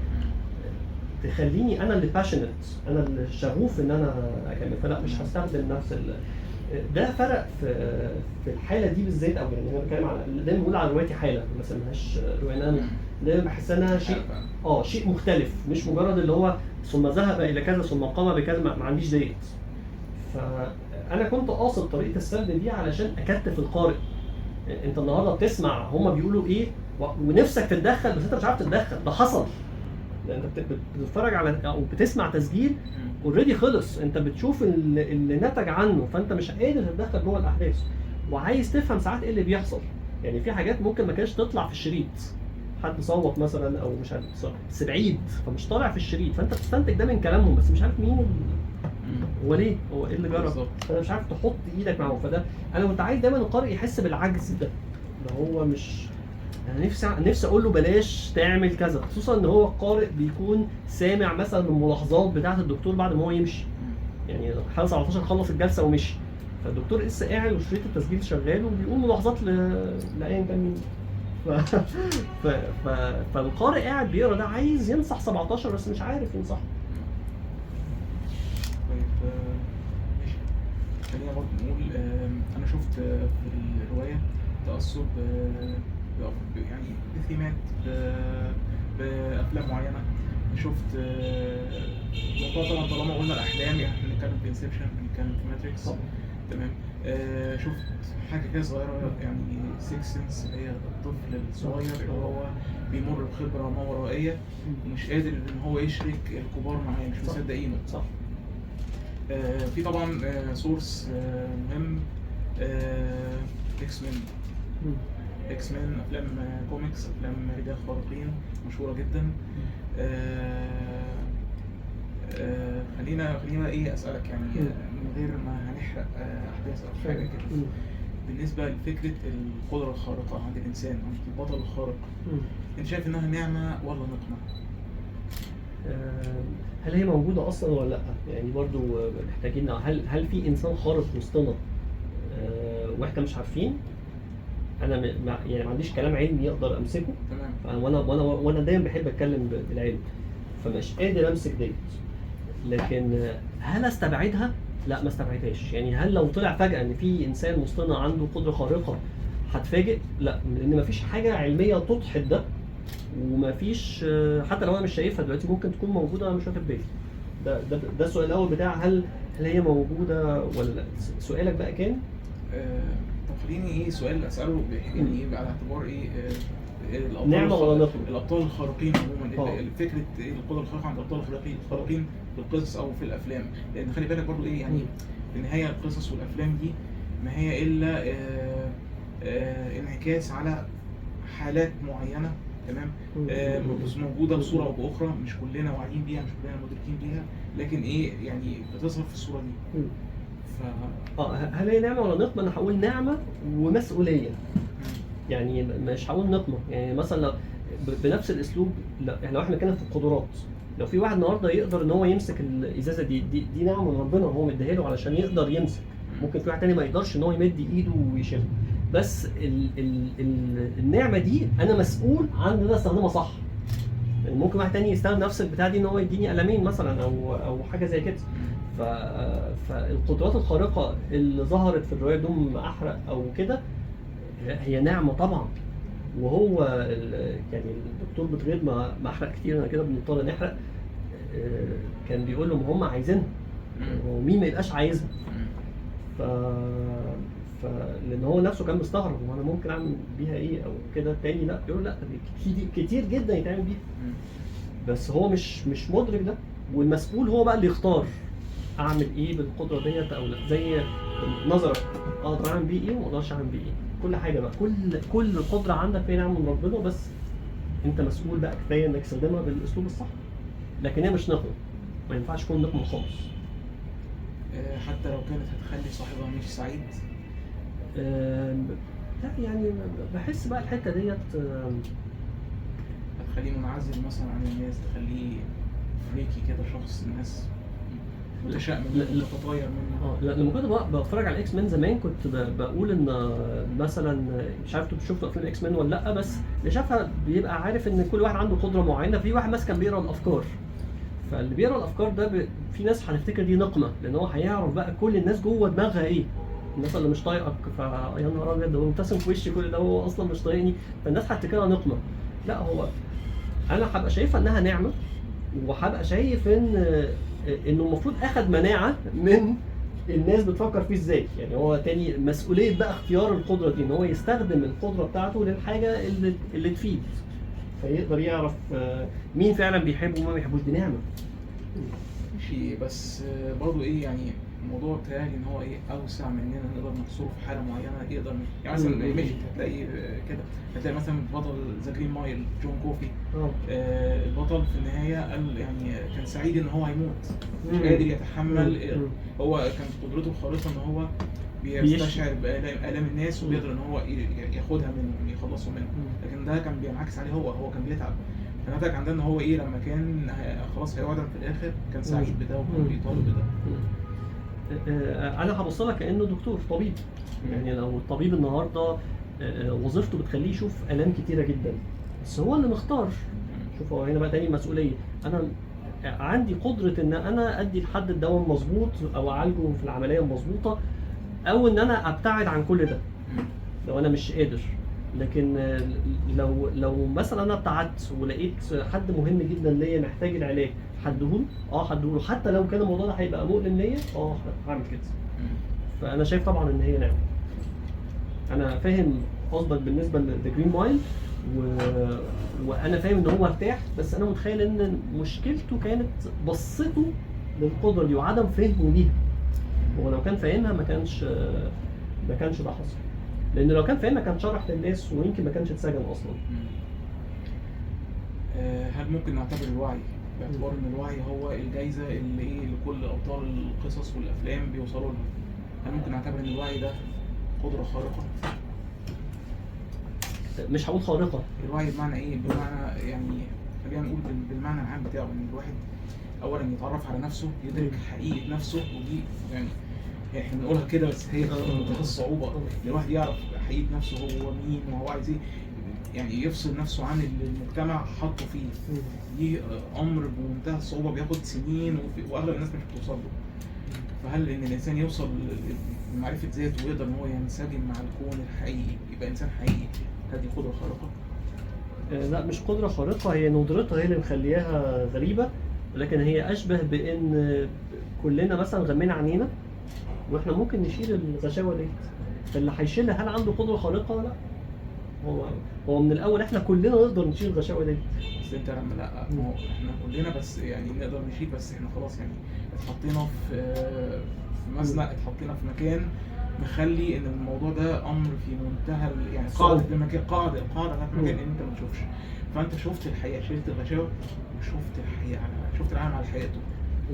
تخليني انا اللي passionate، انا اللي شغوف ان انا اكمل. فلا مش هستخدم نفس ده فرق في الحالة دي بالذات. او يعني انا بتكلم على دايما بقول على روايتي حاله، ما بسميهاش رواية، انا دايما بحس انها شيء شيء مختلف، مش مجرد اللي هو ثم ذهب الى كذا ثم قام بكذا، ما عنديش ديت. فانا كنت قاصد طريقه السرد دي علشان اكتف القارئ. انت النهارده بتسمع هما بيقولوا ايه ونفسك تتدخل، بس انت مش عارف تتدخل، ده حصل. لان انت بتتفرج على او بتسمع تسجيل already خلص، انت بتشوف اللي نتج عنه، فانت مش قادر تتدخل جوه الاحداث وعايز تفهم ساعات ايه اللي بيحصل. يعني في حاجات ممكن ما كانتش تطلع في الشريط، حد صوت مثلا او مش عارف بس بعيد فمش طالع في الشريط، فانت بتستنتج ده من كلامهم بس مش عارف مين هو ليه، هو ايه اللي جرى، فانت مش عارف تحط ايدك معاهم. فده انا كنت عايز دايما القارئ يحس بالعجز ده، اللي هو مش انا نفسي اقول له بلاش تعمل كذا، خصوصا ان هو القارئ بيكون سامع مثلا الملاحظات بتاعه الدكتور بعد ما هو يمشي. يعني حاله 17 خلص الجلسة ومشي، فالدكتور لسه قاعد وشريط التسجيل شغال وبيقول ملاحظات لايا كان مين. فالقارئ قاعد بيقرا ده عايز ينصح 17 بس مش عارف ينصح. طيب ماشي، خلينا برضه نقول انا شفت في الرواية تأثر يعني بثيمات بافلام معينة. شفت موضوع طبعا طالما قلنا الاحلام يعني احنا بنتكلم في Inception، بنتكلم في Matrix. تمام. شفت حاجة كده صغيرة يعني Sixth Sense، اللي هي الطفل الصغير اللي هو بيمر بخبره ما ورائيه ومش قادر ان هو يشرك الكبار معاه، مش مصدقينه. صح. في طبعا source مهم، X-Men. X-Men افلام كوميكس، افلام رجال خارقين مشهورة جدا. خلينا ايه اسالك يعني من غير ما هنحرق احداث او حاجة كده، بالنسبة لفكرة القدرة الخارقة عند الانسان، عند البطل الخارق، انت شايف انها نعمه ولا نقمه؟ هل هي موجودة اصلا ولا لا؟ يعني برضو محتاجين، هل في انسان خارق وسطنا واحنا مش عارفين؟ انا يعني ما عنديش كلام علمي يقدر امسكه. تمام. وانا دايما بحب اتكلم بالعلم، فمش قادر امسك ديت. لكن هل استبعدها؟ لا ما استبعدهاش. يعني هل لو طلع فجأة ان في انسان وسطنا عنده قدرة خارقة هتفاجئ؟ لا، لان ما فيش حاجة علمية تدحض ده. ومفيش، حتى لو انا مش شايفها دلوقتي ممكن تكون موجودة انا مش واخد بالي. ده السؤال الاول بتاع هل هي موجودة ولا لا. سؤالك بقى كان طب خليني ايه سؤال اساله يعني ايه على اعتبار ايه الابطال نعمه ولا نقمه؟ الابطال الخارقين عموما، فكرة القدرة الخارقة عند الابطال الخارقين في القصص او في الافلام، لان خلي بالك برضو ايه يعني في النهاية القصص والافلام دي ما هي الا انعكاس على حالات معينة، تمام، موجودة بصورة او باخرى، مش كلنا واعيين بيها، مش كلنا مدركين بيها، لكن ايه يعني بتظهر في الصورة دي. هل هي نعمه ولا نقمه؟ انا هقول نعمه ومسؤولية. يعني مش هقول نقمه، يعني مثلا لو بنفس الاسلوب، لا لو احنا بنتكلم في القدرات، لو في واحد النهارده يقدر ان هو يمسك الازازه دي دي نعمه من ربنا هو مديها له علشان يقدر يمسك، ممكن في واحد تاني ما يقدرش ان هو يمد ايده ويشيلها، بس ال ال ال النعمة دي انا مسؤول عن ان انا استخدمها صح. ممكن واحد تاني يستخدم نفس البتاع دي ان هو يديني قلمين مثلا او حاجة زي كده. فالقدرات الخارقة اللي ظهرت في الرواية بدون ما احرق او كده هي نعمه طبعا. وهو يعني الدكتور بتغير ما احرق كتير، انا كده بنضطر نحرق، كان بيقول لهم هم عايزينها ومين ما يبقاش عايزها. لان هو نفسه كان مستغرب هو انا ممكن اعمل بيها ايه او كده. التاني لا بيقول لا كتير جدا يتعمل بيها، بس هو مش مدرك ده، والمسؤول هو بقى اللي يختار اعمل ايه بالقدرة ديت او لا. زي نظرك اقدر اعمل بيه ايه وما اقدرش اعمل بيه ايه، كل حاجة بقى، كل قدره عندك فيها نعمه من ربنا، بس انت مسؤول بقى كفاية انك تستخدمها بالاسلوب الصح. لكن هي مش نقمه، ما ينفعش تكون نقمه خالص، حتى لو كانت هتخلي صاحبها مش سعيد. لا يعني بحس بقى الحتة ديت هتخليه منعزل مثلا عن الناس، تخليه freaky كده، شخص الناس متشائم منه، متطاير منه. لما كنت بتفرج على X-Men زمان كنت بقول ان مثلا، مش عارف انتوا بتشوفوا افلام X-Men ولا لا، بس اللي شافها بيبقى عارف ان كل واحد عنده قدره معينة. في واحد مثلا كان بيقرا الافكار، فاللي بيقرا الافكار ده في ناس هتفتكر دي نقمه، لان هو هيعرف بقى كل الناس جوه دماغها ايه. الناس اللي مش طايقك فيا نهار ابيض هو مبتسم في وشي كل ده هو اصلا مش طايقني، فالناس هتفتكرها نقمه. لا، هو انا هبقى شايفها انها نعمه، وهبقى شايف ان انه المفروض اخد مناعة من الناس بتفكر فيه ازاي. يعني هو تاني مسؤولية بقى اختيار القدرة دي، ان هو يستخدم القدرة بتاعته للحاجة اللي تفيد، فيقدر يعرف مين فعلا بيحبه وما بيحبوش. دي نعمه. ماشي، بس برضه ايه يعني الموضوع بتاعي ان هو ايه اوسع مننا نقدر نحصره في حاله معينة. يقدر يعني مثلا ماشي هتلاقي كده، هتلاقي مثلا بطل The Green Mile جون كوفي، البطل في النهاية قال يعني كان سعيد ان هو هيموت، مش قادر يتحمل. هو كان قدرته الخارقة ان هو بيستشعر بآلام الناس وبيقدر ان هو ياخدها منهم، يخلصوا منهم، لكن ده كان بينعكس عليه، هو كان بيتعب. فنتج عن ده ان هو ايه لما كان خلاص هيعدم في الاخر كان سعيد بده وكان بيطالب بده. انا هبص لك كانه دكتور طبيب. يعني لو الطبيب النهارده وظيفته بتخليه يشوف الام كتيرة جدا، بس هو اللي مختار. شوف هو هنا بقى تاني مسؤولية، انا عندي قدره ان انا ادي لحد الدواء المظبوط او اعالجه في العملية المظبوطه، او ان انا ابتعد عن كل ده لو انا مش قادر. لكن لو مثلا انا ابتعدت ولقيت حد مهم جدا ليا محتاج العلاج، هديهوله، هديهوله حتى لو كان الموضوع ده هيبقى مؤلم ليا، هعمل كده. فانا شايف طبعا ان هي نعمه. انا فاهم قصدك بالنسبة ل The Green Mile، وانا فاهم ان هو ارتاح، بس انا متخيل ان مشكلته كانت بصته للقدرة دي وعدم فهمه ليها. هو لو كان فاهمها ما كانش ده حصل، لان لو كان فاهمها كان شرح للناس ويمكن ما كانش اتسجن اصلا. هل ممكن نعتبر الوعي باعتبار ان الوعي هو الجايزة اللي ايه لكل ابطال القصص والافلام بيوصلوا لها؟ هل ممكن نعتبر ان الوعي ده قدره خارقة؟ مش هقول خارقة. الوعي بمعنى ايه؟ بمعنى يعني خلينا نقول بالمعنى العام بتاعه، ان الواحد اولا يتعرف على نفسه، يدرك حقيقة نفسه، ودي يعني احنا بنقولها كده بس هي في منتهى الصعوبة ان الواحد يعرف حقيقة نفسه، هو مين وهو عايز ايه، يعني يفصل نفسه عن اللي المجتمع حاطه فيه. دي امر بمنتهى الصعوبة، بياخد سنين واغلب الناس مش بتوصل له. فهل ان الانسان يوصل لمعرفة ذاته ويقدر ان هو ينسجم مع الكون الحقيقي، يبقى انسان حقيقي، هل دي قدره خارقة؟ لا مش قدرة خارقة، هي ندرتها هي اللي مخلياها غريبة، ولكن هي أشبه بإن كلنا مثلا غمينا عنينا وإحنا ممكن نشيل الغشاوة ديت، فاللي هيشيلها هل عنده قدرة خارقة؟ لا، هو من الأول إحنا كلنا نقدر نشيل الغشاوة ديت. بس أنت لما لا ما هو إحنا كلنا بس يعني نقدر نشيل، بس إحنا خلاص يعني اتحطينا في مزنق، اتحطينا في مكان مخلي ان الموضوع ده امر في منتهى يعني قاعدة المكان، القاعدة بتاعت المكان ان انت ما تشوفش، فانت شفت الحقيقة، شلت الغشاوه وشفت الحقيقة، شفت العالم على حقيقته.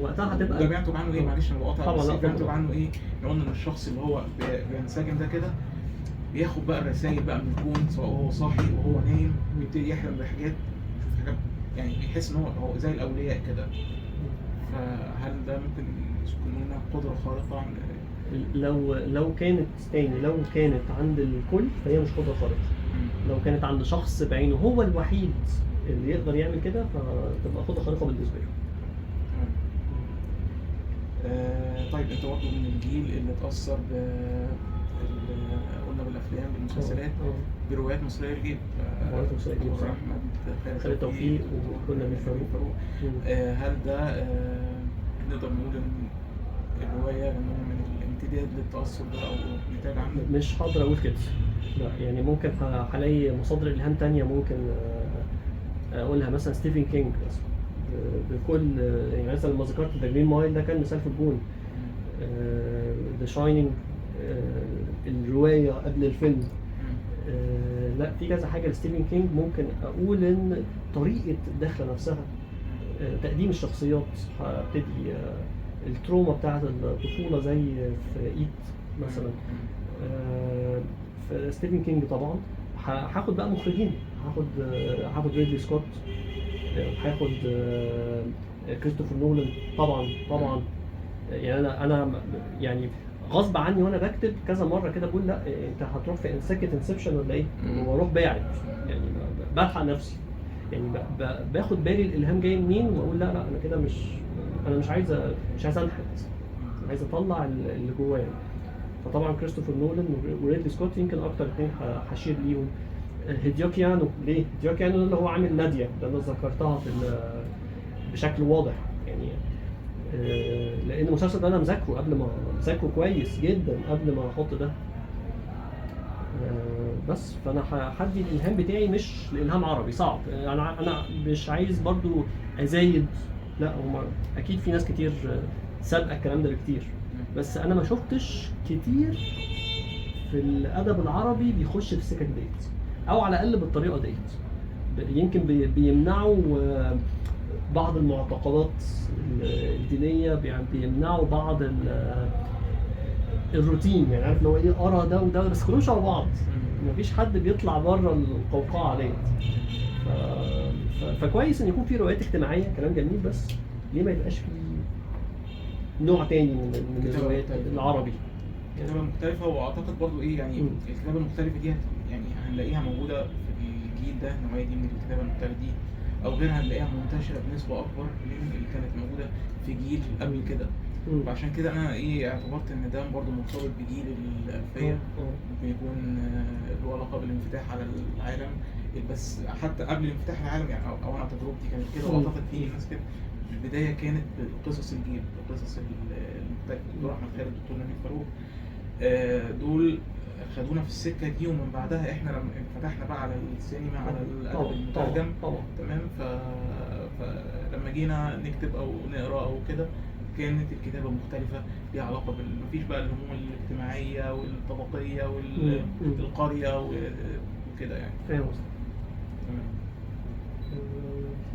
وقتها هتبقى ده بينتج عنه ايه؟ معلش انا بقاطع، بس بينتج عنه ايه؟ قلنا ان الشخص اللي هو بينسجم ده كده بياخد بقى الرسائل بقى من الكون، سواء وهو صاحي وهو نايم، بيبتدي يحلم بحاجات، يشوف حاجات، يعني بيحس ان هو زي الاولياء كده. فهل ده ممكن يكون لنا قدره خارقة؟ لو كانت تاني، لو كانت عند الكل فهي مش قدرة خارقة. لو كانت عند شخص بعينه هو الوحيد اللي يقدر يعمل كده فتبقى قدرة خارقة بالنسبة له. طيب انت برضه من الجيل اللي اتأثر قلنا بالافلام بالمسلسلات بروايات مصرية الجيب، روايات مصرية الجيب صح، احمد خالد توفيق ودكتور نبيل فاروق. هل ده نقدر نقول ان الرواية نوع من الامتداد للتأثر ده أو نتاج عنه؟ مش هقدر أقول كده، لا يعني ممكن هلاقي مصادر إلهام تانية ممكن أقولها، مثلا ستيفن كينج مثلا بكل يعني مثلا لما ذكرت The Green Mile ده كان مثال في الجون، The Shining، الرواية قبل الفيلم. لا في كذا حاجة لستيفن كينج ممكن أقول إن طريقة الدخلة نفسها، تقديم الشخصيات، هبتدي ال trauma بتاعت الطفولة زي في It مثلا، في ستيفن كينج طبعا. هاخد بقى مخرجين، هاخد ريدلي سكوت، هاخد كريستوفر نولان طبعا. يعني انا يعني غصب عني وانا بكتب كذا مرة كده بقول لا انت هتروح في سكة Inception ولا ايه، واروح باعد يعني بلحق نفسي، يعني باخد بالي الالهام جاي منين واقول لا انا كده مش، انا مش عايز انحت، عايز اطلع اللي جوايا. فطبعا كريستوفر نولان وريدلي سكوت يمكن اكتر اثنين هشير ليهم. هيديوكي انو، ليه؟ هيديوكي انو اللي هو عامل نادية، ده انا ذكرتها في بشكل واضح يعني، لان المسلسل ده انا مذاكرة قبل ما مذاكرة كويس جدا قبل ما احط ده، بس فانا هدي الالهام بتاعي مش الالهام عربي صعب، انا مش عايز برضو ازايد، لا هم اكيد في ناس كتير سابقه الكلام ده بكتير، بس انا ما شفتش كتير في الادب العربي بيخش في السكك ديت، او على الاقل بالطريقة ديت. يمكن بيمنعوا بعض المعتقدات الدينية، بيمنعوا بعض الروتين، يعني عارف لو ايه ارى ده وده بس كلهم شبه بعض، مفيش حد بيطلع بره القوقعة ديت. فكويس ان يكون في روايات اجتماعية، كلام جميل، بس ليه ما يبقاش في نوع تاني من الروايات العربي؟ كتابه مختلفة. واعتقد برضو ايه يعني الكتابة المختلفة دي يعني هنلاقيها موجودة في الجيل ده، النوعية دي من الكتابة المختلفة دي او غيرها هنلاقيها منتشرة بنسبة اكبر من اللي كانت موجودة في جيل قبل كده. فعشان كده انا ايه اعتبرت ان ده برضو مرتبط بجيل الالفية، ممكن يكون له علاقة بالانفتاح على العالم، بس حتى قبل الانفتاح على العالم يعني، او انا تجربتي كانت كده، واعتقد في ناس كده. البداية كانت بقصص الجيل، بقصص المختلفة، الدكتور احمد خالد، الدكتور نبيل فاروق، دول خدونا في السكة دي، ومن بعدها احنا لما انفتحنا بقى على السينما، على الادب المترجم، تمام. فلما جينا نكتب او نقرا او كده كانت الكتابة مختلفة، ليها علاقة مفيش بقى الهموم الاجتماعية والطبقيه والقريه وكده يعني. فاهم قصدك. تمام.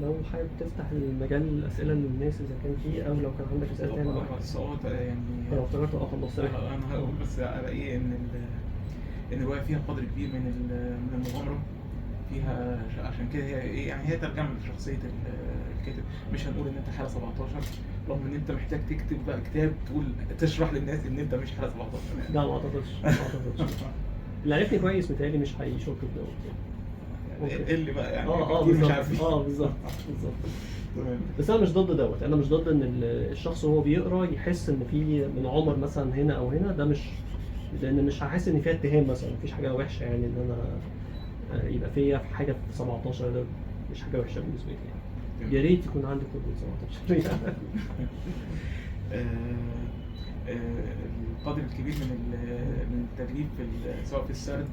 لو حابب تفتح المجال الاسئلة للناس اذا كان فيه، او لو كان عندك اسئلة ثانية. بس هو يعني لو افتكرت خلصت. انا هقول بس على ايه، ان الرواية فيها قدر كبير من المغامرة فيها، عشان كده هي ايه يعني هي ترجمه لشخصية الكاتب. مش هنقول ان انت حاله 17، رغم ان انت محتاج تكتب بقى كتاب تقول تشرح للناس ان انت مش حاله 17 يعني. لا ما اعتقدش، اللي عرفني كويس متهيألي مش هيشك في دوت يعني. ايه اللي بقى يعني كتير مش عارفين. بالظبط تمام. بس انا مش ضد دوت، انا مش ضد ان الشخص وهو بيقرا يحس ان في من عمر مثلا هنا او هنا، ده مش لان مش هحس ان فيها اتهام مثلا، مفيش حاجة وحشة يعني ان انا يبقى فيا في حاجة في 17، ده مش حاجة وحشة بالنسبة لي يعني. يا ريت يكون عندي قدره 17. القدر الكبير من التدريب في سواء في السرد،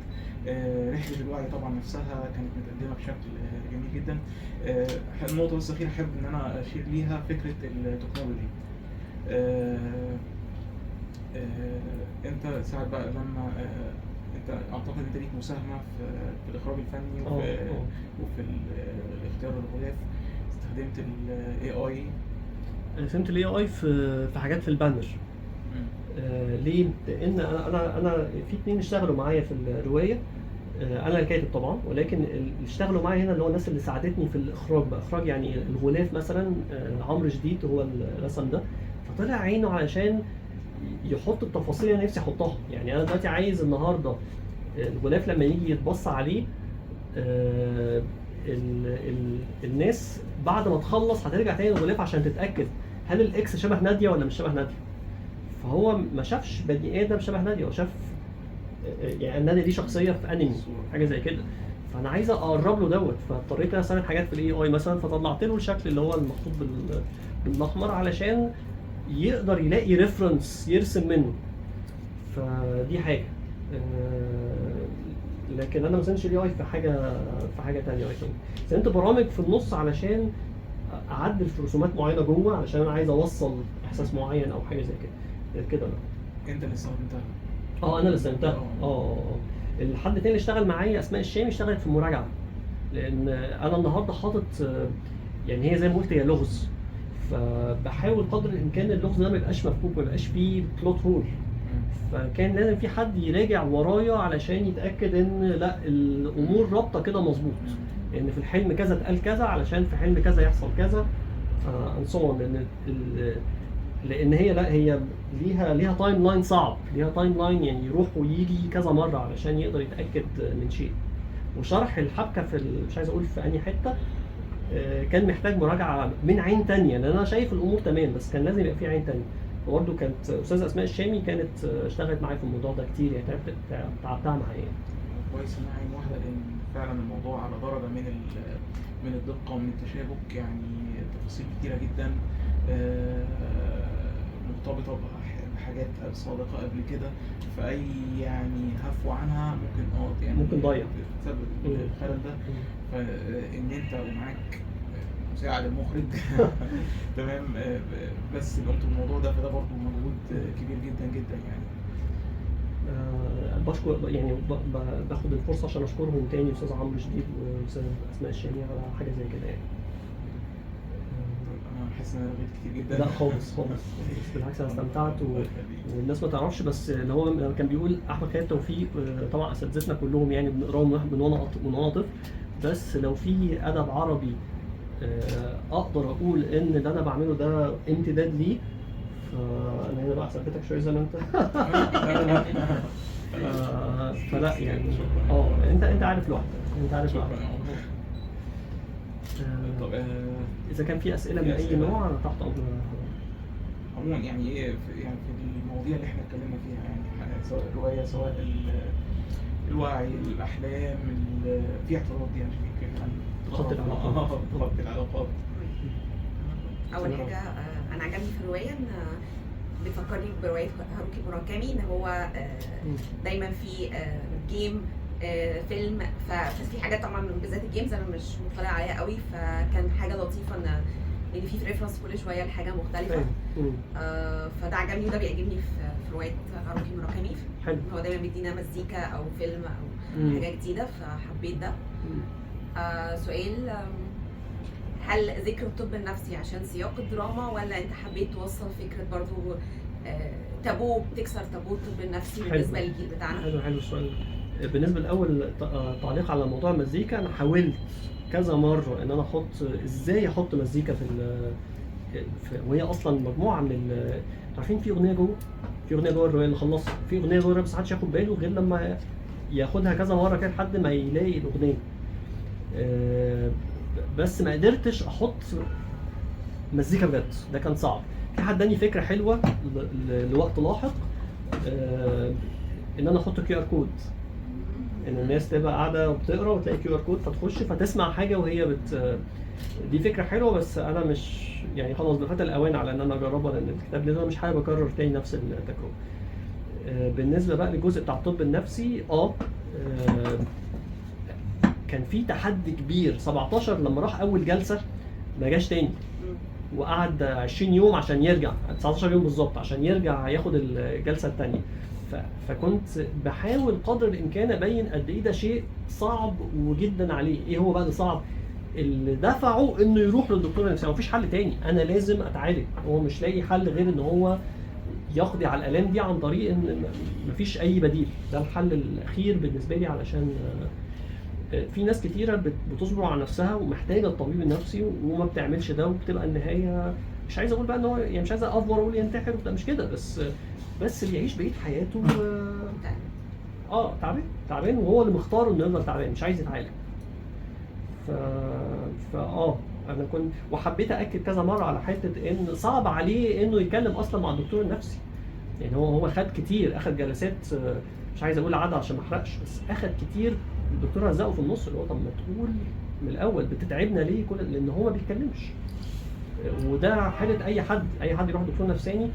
رحله الوعي طبعا نفسها كانت متقدمة بشكل جميل جدا. النقطة بس الاخيرة احب ان انا اشير ليها فكرة ال technology. انت ساعات بقى لما انت اعتقد انت ليك مساهمة في الاخراج الفني وفي الاختيار الغلاف، استخدمت ال AI. استخدمت ال AI في حاجات في ال banner. ليه؟ لان انا في اتنين اشتغلوا معايا في الرواية، انا الكاتب طبعا، ولكن اللي اشتغلوا معايا هنا اللي هو الناس اللي ساعدتني في الاخراج بقى، اخراج يعني الغلاف مثلا، عمرو جديد هو الرسم ده، فطلع عينه علشان يحط التفاصيل اللي انا نفسي احطها. يعني انا دلوقتي عايز النهارده الغلاف لما يجي يتبص عليه الناس بعد ما تخلص هترجع تاني للغلاف عشان تتاكد هل ال X شبه ناديه ولا مش شبه ناديه. فهو ما شافش بني ادم شبه ناديه، هو شاف يعني ناديه دي شخصية في انمي حاجة زي كده، فانا عايز اقرب له دوت، فاضطريت انا استعمل حاجات في ال AI مثلا، فطلعت له الشكل اللي هو المخطوط بالاحمر علشان يقدر يلاقي reference يرسم منه. فدي حاجة. لكن انا ما استخدمتش ال AI في حاجة ثانية. I think استخدمت برامج في النص علشان اعدل في رسومات معينة جوه، علشان انا عايز اوصل احساس معين او حاجة زي كده. غير كده لا. انت اللي استخدمتها؟ انا اللي استخدمتها. الحد التاني اللي اشتغل معايا اسماء الشامي اشتغلت في المراجعة، لان انا النهارده حاطط يعني هي زي ما قلت هي لغز، فبحاول قدر الامكان اللغز ده ما يبقاش مفكوك، ما يبقاش فيه plot hole، فكان لازم في حد يراجع ورايا علشان يتاكد ان لا الامور رابطه كده مظبوط، ان في الحلم كذا اتقال كذا علشان في حلم كذا يحصل كذا and so on. لان هي لا هي ليها timeline صعب، ليها timeline يعني يروح ويجي كذا مرة علشان يقدر يتاكد من شيء. وشرح الحبكة في مش عايز اقول في انهي حتة، كان محتاج مراجعه من عين تانية، لان انا شايف الامور تمام بس كان لازم يبقى في عين تانية. وبرده كانت استاذه اسماء الشامي كانت اشتغلت معايا في الموضوع ده كتير، يعني تعبتها معايا. كويس انها عين واحدة، لان فعلا الموضوع على درجه من الدقة ومن التشابك، يعني تفاصيل كتيرة جدا مرتبطة بحاجات سابقه قبل كده، فاي يعني هفوة عنها ممكن يعني ممكن ضيع تسبب الخلل ده. فان انت ومعاك مساعد المخرج تمام بس اللي قمت بالموضوع ده، فده برضه مجهود كبير جدا جدا يعني. بشكر يعني باخد الفرصة عشان اشكرهم تاني، استاذ عمرو شديد واستاذ اسماء الشامي على حاجة زي كده يعني. انا حاسس ان انا رغيت كتير جدا. لا خالص خالص، بالعكس انا استمتعت والناس ما تعرفش، بس اللي هو كان بيقول احمد خالد توفيق طبعا اساتذتنا كلهم يعني بنقراهم من وانا طفل، بس لو في ادب عربي اقدر اقول ان اللي انا بعمله ده امتداد ليه، فانا هنا بقى اثبتك شوية زي ما انت فلا يعني انت عارف لوحدك، انت عارف لوحدك. طب اذا كان في اسئلة من اي نوع انا تحت امر. عموما يعني ايه يعني في المواضيع اللي احنا اتكلمنا فيها، يعني سواء الرواية سواء الوعي، الاحلام، في اعتراض يعني في عن خط العلاقات. خط العلاقات. اول حاجة انا عجبني في الرواية ان بتفكرني برواية هاروكي موراكامي، ان هو دايما في game فيلم، ففي حاجات طبعا بالذات ال games انا مش مطلعه عليها قوي، فكان حاجة لطيفة ان في reference كل شوية لحاجة مختلفة. فده عجبني وده بيعجبني في رواية هاروكي موراكامي، هو دايما بيدينا مزيكا او فيلم او حاجة جديدة، فحبيت ده. سؤال، هل ذكر الطب النفسي عشان سياق الدراما، ولا انت حبيت توصل فكرة برضو تابو، بتكسر تابو الطب النفسي بالنسبة للجيل بتاعنا؟ حلو السؤال. بالنسبة الاول تعليق على موضوع المزيكا، انا حاولت كذا مرة ان انا احط ازاي احط مزيكا في وهي اصلا مجموعة من عارفين في اغنية جوه، في اغنية جوه الرواية اللي خلصها، في اغنية جوه بس محدش ياخد باله غير لما ياخدها كذا مرة كده لحد ما يلاقي الاغنية. بس ما قدرتش احط مزيكا بجد، ده كان صعب. في حد اداني فكرة حلوة لوقت لاحق، ان انا احط QR code، ان الناس تبقى قاعدة وبتقرا وتلاقي QR code فتخش فتسمع حاجة وهي دي فكرة حلوة، بس انا مش يعني خلاص بفات الاوان على ان انا اجربها، لان الكتاب ده مش حابب اكرر تاني نفس التجربة. بالنسبة بقى للجزء بتاع الطب النفسي، كان في تحدي كبير. 17 لما راح اول جلسه ما جاش تاني، وقعد 20 يوم عشان يرجع، 19 يوم بالظبط عشان يرجع ياخد الجلسة الثانية. فكنت بحاول قدر الامكان ابين قد ايه ده شيء صعب وجدا عليه. ايه هو بقى اللي صعب؟ اللي دفعه انه يروح للدكتور النفسي، مفيش حل تاني، انا لازم اتعالج. هو مش لاقي حل غير ان هو يقضي على الالام دي عن طريق ان مفيش اي بديل، ده الحل الاخير بالنسبة لي. علشان في ناس كتيرة بتصبر على نفسها ومحتاجة الطبيب النفسي وما بتعملش ده، وبتبقى النهاية، مش عايز اقول بقى ان هو يعني مش عايز افور اقول ينتحر، ده مش كده، بس بيعيش بقية حياته تعبان، وهو اللي مختار انه يفضل تعبان، مش عايز يتعالج. ف انا كنت وحبيت اكد كذا مرة على حتة ان صعب عليه انه يتكلم اصلا مع الدكتور النفسي. يعني هو خد كتير، اخد جلسات، مش عايز اقول عدد عشان ما احرقش، بس اخد كتير. الدكتور هزقه في النص، اللي هو طب ما تقول من الاول، بتتعبنا ليه كل، لان هو ما بيتكلمش. وده حاله اي حد، اي حد يروح دكتور نفساني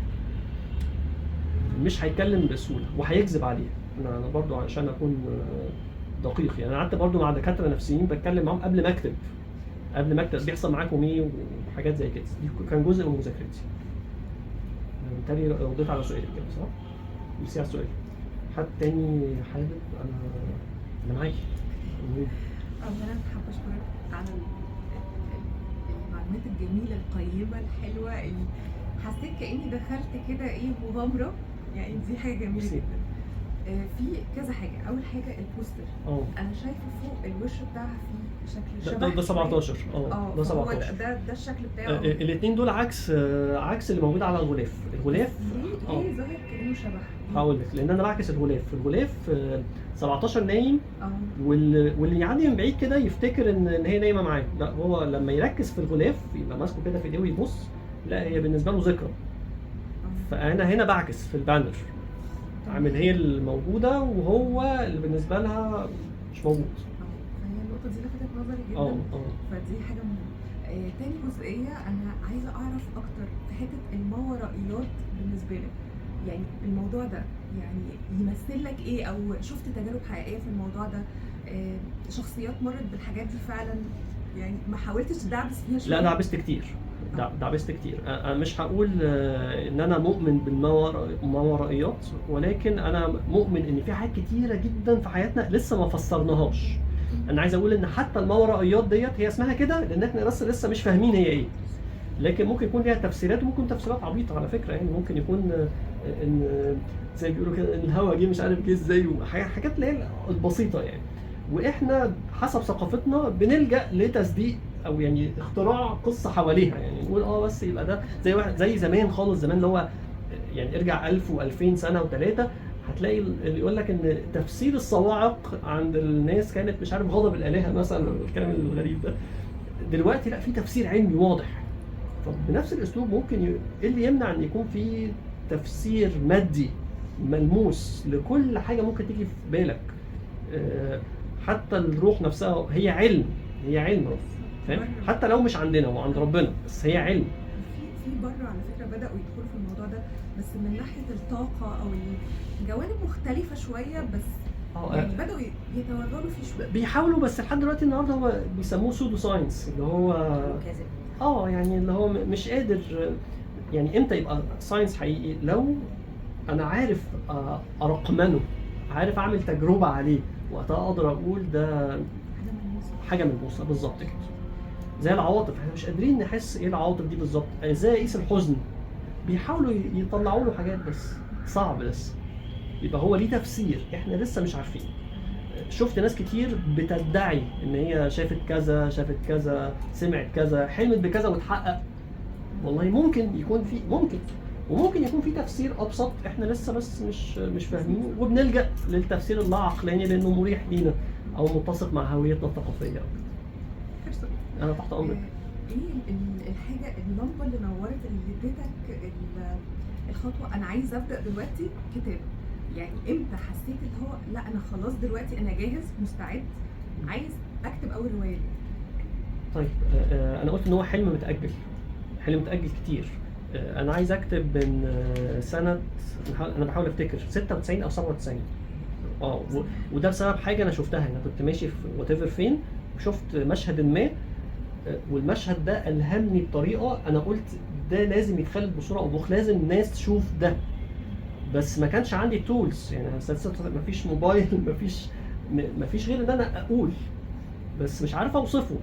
مش هيتكلم بسهولة وهيكذب عليه. انا برضو عشان اكون دقيق، يعني انا قعدت برضو مع دكاترة نفسيين بتكلم معاهم قبل ما اكتب بيحصل معاكم ايه وحاجات زي كده، دي كان جزء من مذاكرتي. بالتالي رديت على سؤالك كده صح؟ ميرسي على السؤال. حد تاني حابب؟ انا معاكي. اولا حابة اشكرك على المعلومات الجميلة القيمة الحلوة اللي حسيت كاني دخلت كده ايه مغامرة، يعني دي حاجة جميلة جدا. في كذا حاجة. اول حاجة ال poster، انا شايفه فوق الوش بتاعها فيه شكل شبه ده 17. ده 17، ده الشكل بتاعه. الاثنين دول عكس اللي موجود على الغلاف. الغلاف ليه ظاهر كانه شبه؟ هقول لك، لان انا بعكس الغلاف. الغلاف 17 نايم، واللي يعدي من بعيد كده يفتكر ان هي نايمة معاه. لا، هو لما يركز في الغلاف يبقى ماسكه كده في ايديه ويبص، لا هي بالنسبة له ذكرى. فانا هنا بعكس في ال banner، عامل هي الموجودة وهو اللي بالنسبة لها مش موجود. فهي النقطة دي لفتت نظري جدا. فدي حاجة مهمة. تاني جزئية انا عايزه اعرف اكتر في حتة الماورائيات بالنسبة لك، يعني الموضوع ده يعني يمثل لك ايه، او شفت تجارب حقيقية في الموضوع ده؟ شخصيات مرت بالحاجات دي فعلا، يعني ما حاولتش تدعبس فيها شوية؟ لا، دعبست كتير. دعبست كتير. انا مش هقول ان انا مؤمن بالماورائيات، ولكن انا مؤمن ان في حاجات كتيرة جدا في حياتنا لسه ما فسرناهاش. انا عايز اقول ان حتى الماورائيات ديت هي اسمها كده لان احنا لسه مش فاهمين هي ايه، لكن ممكن يكون ليها تفسيرات، وممكن تفسيرات عبيطه على فكرة. يعني ممكن يكون ان زي ما بيقولوا كده ان الهوا جه مش عارف جه ازاي، وحاجات اللي هي البسيطة يعني. واحنا حسب ثقافتنا بنلجا لتصديق او يعني اختراع قصة حواليها، يعني نقول بس يبقى ده زي واحد زي زمان خالص، زمان اللي هو يعني ارجع 1000 و2000 سنة وثلاثة، هتلاقي اللي يقول لك ان تفسير الصواعق عند الناس كانت مش عارف غضب الالهة مثلا، الكلام الغريب ده. دلوقتي لا، في تفسير علمي واضح. فبنفس الاسلوب ممكن ايه اللي يمنع ان يكون في تفسير مادي ملموس لكل حاجة ممكن تيجي في بالك؟ حتى الروح نفسها هي علم، هي علم، فاهم؟ حتى لو مش عندنا وعند ربنا، بس هي علم. في بره على فكرة بداوا يدخلوا في الموضوع ده، بس من ناحية الطاقة او الجوانب مختلفة شوية، بس يعني بداوا يتوغلوا فيه شوية، بيحاولوا. بس لحد دلوقتي النهارده هو بيسموه pseudo science، اللي هو يعني اللي هو مش قادر. يعني امتى يبقى science حقيقي؟ لو انا عارف ارقمنه، عارف اعمل تجربه عليه، وقتها اقدر اقول ده حاجة ملموسة بالظبط كده. زي العواطف، احنا مش قادرين نحس ايه العواطف دي بالظبط، ازاي اقيس الحزن؟ بيحاولوا يطلعوا له حاجات بس صعب لسه. يبقى هو ليه تفسير احنا لسه مش عارفين. شفت ناس كتير بتدعي ان هي شافت كذا، شافت كذا، سمعت كذا، حلمت بكذا وتحقق. والله ممكن يكون في، ممكن، وممكن يكون في تفسير ابسط احنا لسه بس مش فاهمينه، وبنلجأ للتفسير اللا عقلاني لانه مريح لينا او متسق مع هويتنا الثقافية او كده. انا تحت امرك. ايه الحاجة، اللمبة اللي نورت اللي اديتك الخطوة انا عايزه ابدا دلوقتي كتاب؟ يعني امتى حسيت اللي هو لا انا خلاص دلوقتي انا جاهز مستعد عايز اكتب اول رواية لي؟ طيب انا قلت ان هو حلم متاجل، حلم متاجل كتير. انا عايز اكتب من سنة، انا بحاول افتكر 96 او 97. وده بسبب حاجة انا شفتها. انا كنت ماشي في whatever فين وشفت مشهد ما، والمشهد ده الهمني بطريقة انا قلت ده لازم يتخلد بصورة او باخرى، لازم الناس تشوف ده. بس ما كانش عندي tools، يعني مفيش موبايل، مفيش غير ان انا اقول، بس مش عارف اوصفه.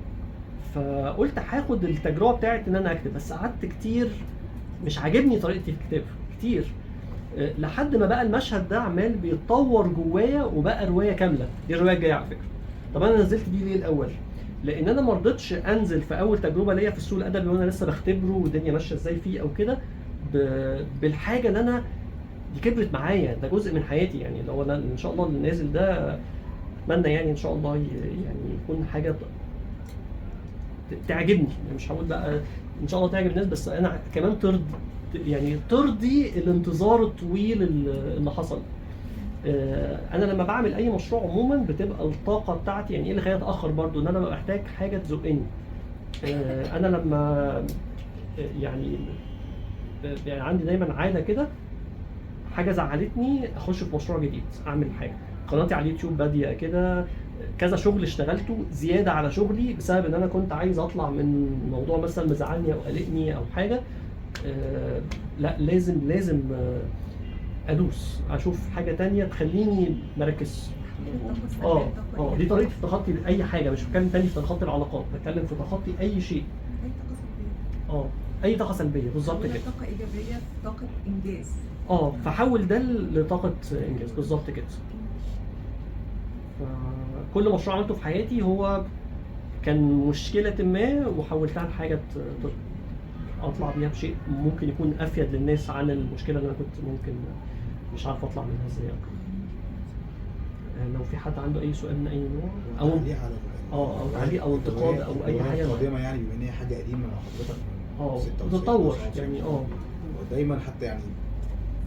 فقلت هاخد التجربة بتاعت ان انا اكتب، بس قعدت كتير مش عاجبني طريقتي في الكتابة كتير، لحد ما بقى المشهد ده عمال بيتطور جوايا وبقى رواية كاملة. دي الرواية الجاية على فكرة. طب انا نزلت دي ليه الاول؟ لان انا ما رضيتش انزل في اول تجربه ليا في السوق الادبي وانا لسه بختبره والدنيا ماشية ازاي فيه او كده، بالحاجة اللي انا دي كبرت معايا، ده جزء من حياتي. يعني اللي هو انا ان شاء الله اللي نازل ده اتمنى يعني ان شاء الله يعني يكون حاجة تعجبني. يعني مش هقول بقى ان شاء الله تعجب الناس، بس انا كمان ترضي، يعني ترضي الانتظار الطويل اللي حصل. انا لما بعمل اي مشروع عموما بتبقى الطاقة بتاعتي، يعني ايه اللي خلاني اتاخر برضو، ان انا ببقى محتاج حاجة تزقني. انا لما يعني عندي دايما عادة كده، حاجة زعلتني اخش في مشروع جديد، اعمل حاجة. قناتي على اليوتيوب باديه كده، كذا شغل اشتغلته زيادة على شغلي بسبب ان انا كنت عايز اطلع من موضوع مثلا مزعلني او قلقني او حاجة. لا لازم ادوس اشوف حاجة تانية تخليني مركز. دي طريقه في تخطي اي حاجة، مش بتكلم تاني في تخطي العلاقات، بتكلم في تخطي اي شيء. اي طاقة سلبية. اي طاقة سلبية بالظبط كده. طاقة ايجابية في طاقة انجاز. فحول ده لطاقة انجاز بالظبط كده. كل مشروع عملته في حياتي هو كان مشكلة ما وحولتها لحاجة اطلع بيها بشيء ممكن يكون افيد للناس عن المشكلة اللي انا كنت ممكن مش عارف اطلع منها ازاي. لو في حد عنده اي سؤال من اي نوع او تعليق على او تعليق او انتقاد او اي حاجة قديمة، يعني بما ان هي حاجة قديمة مع حضرتك من تتطور يعني. ودايما حتى يعني في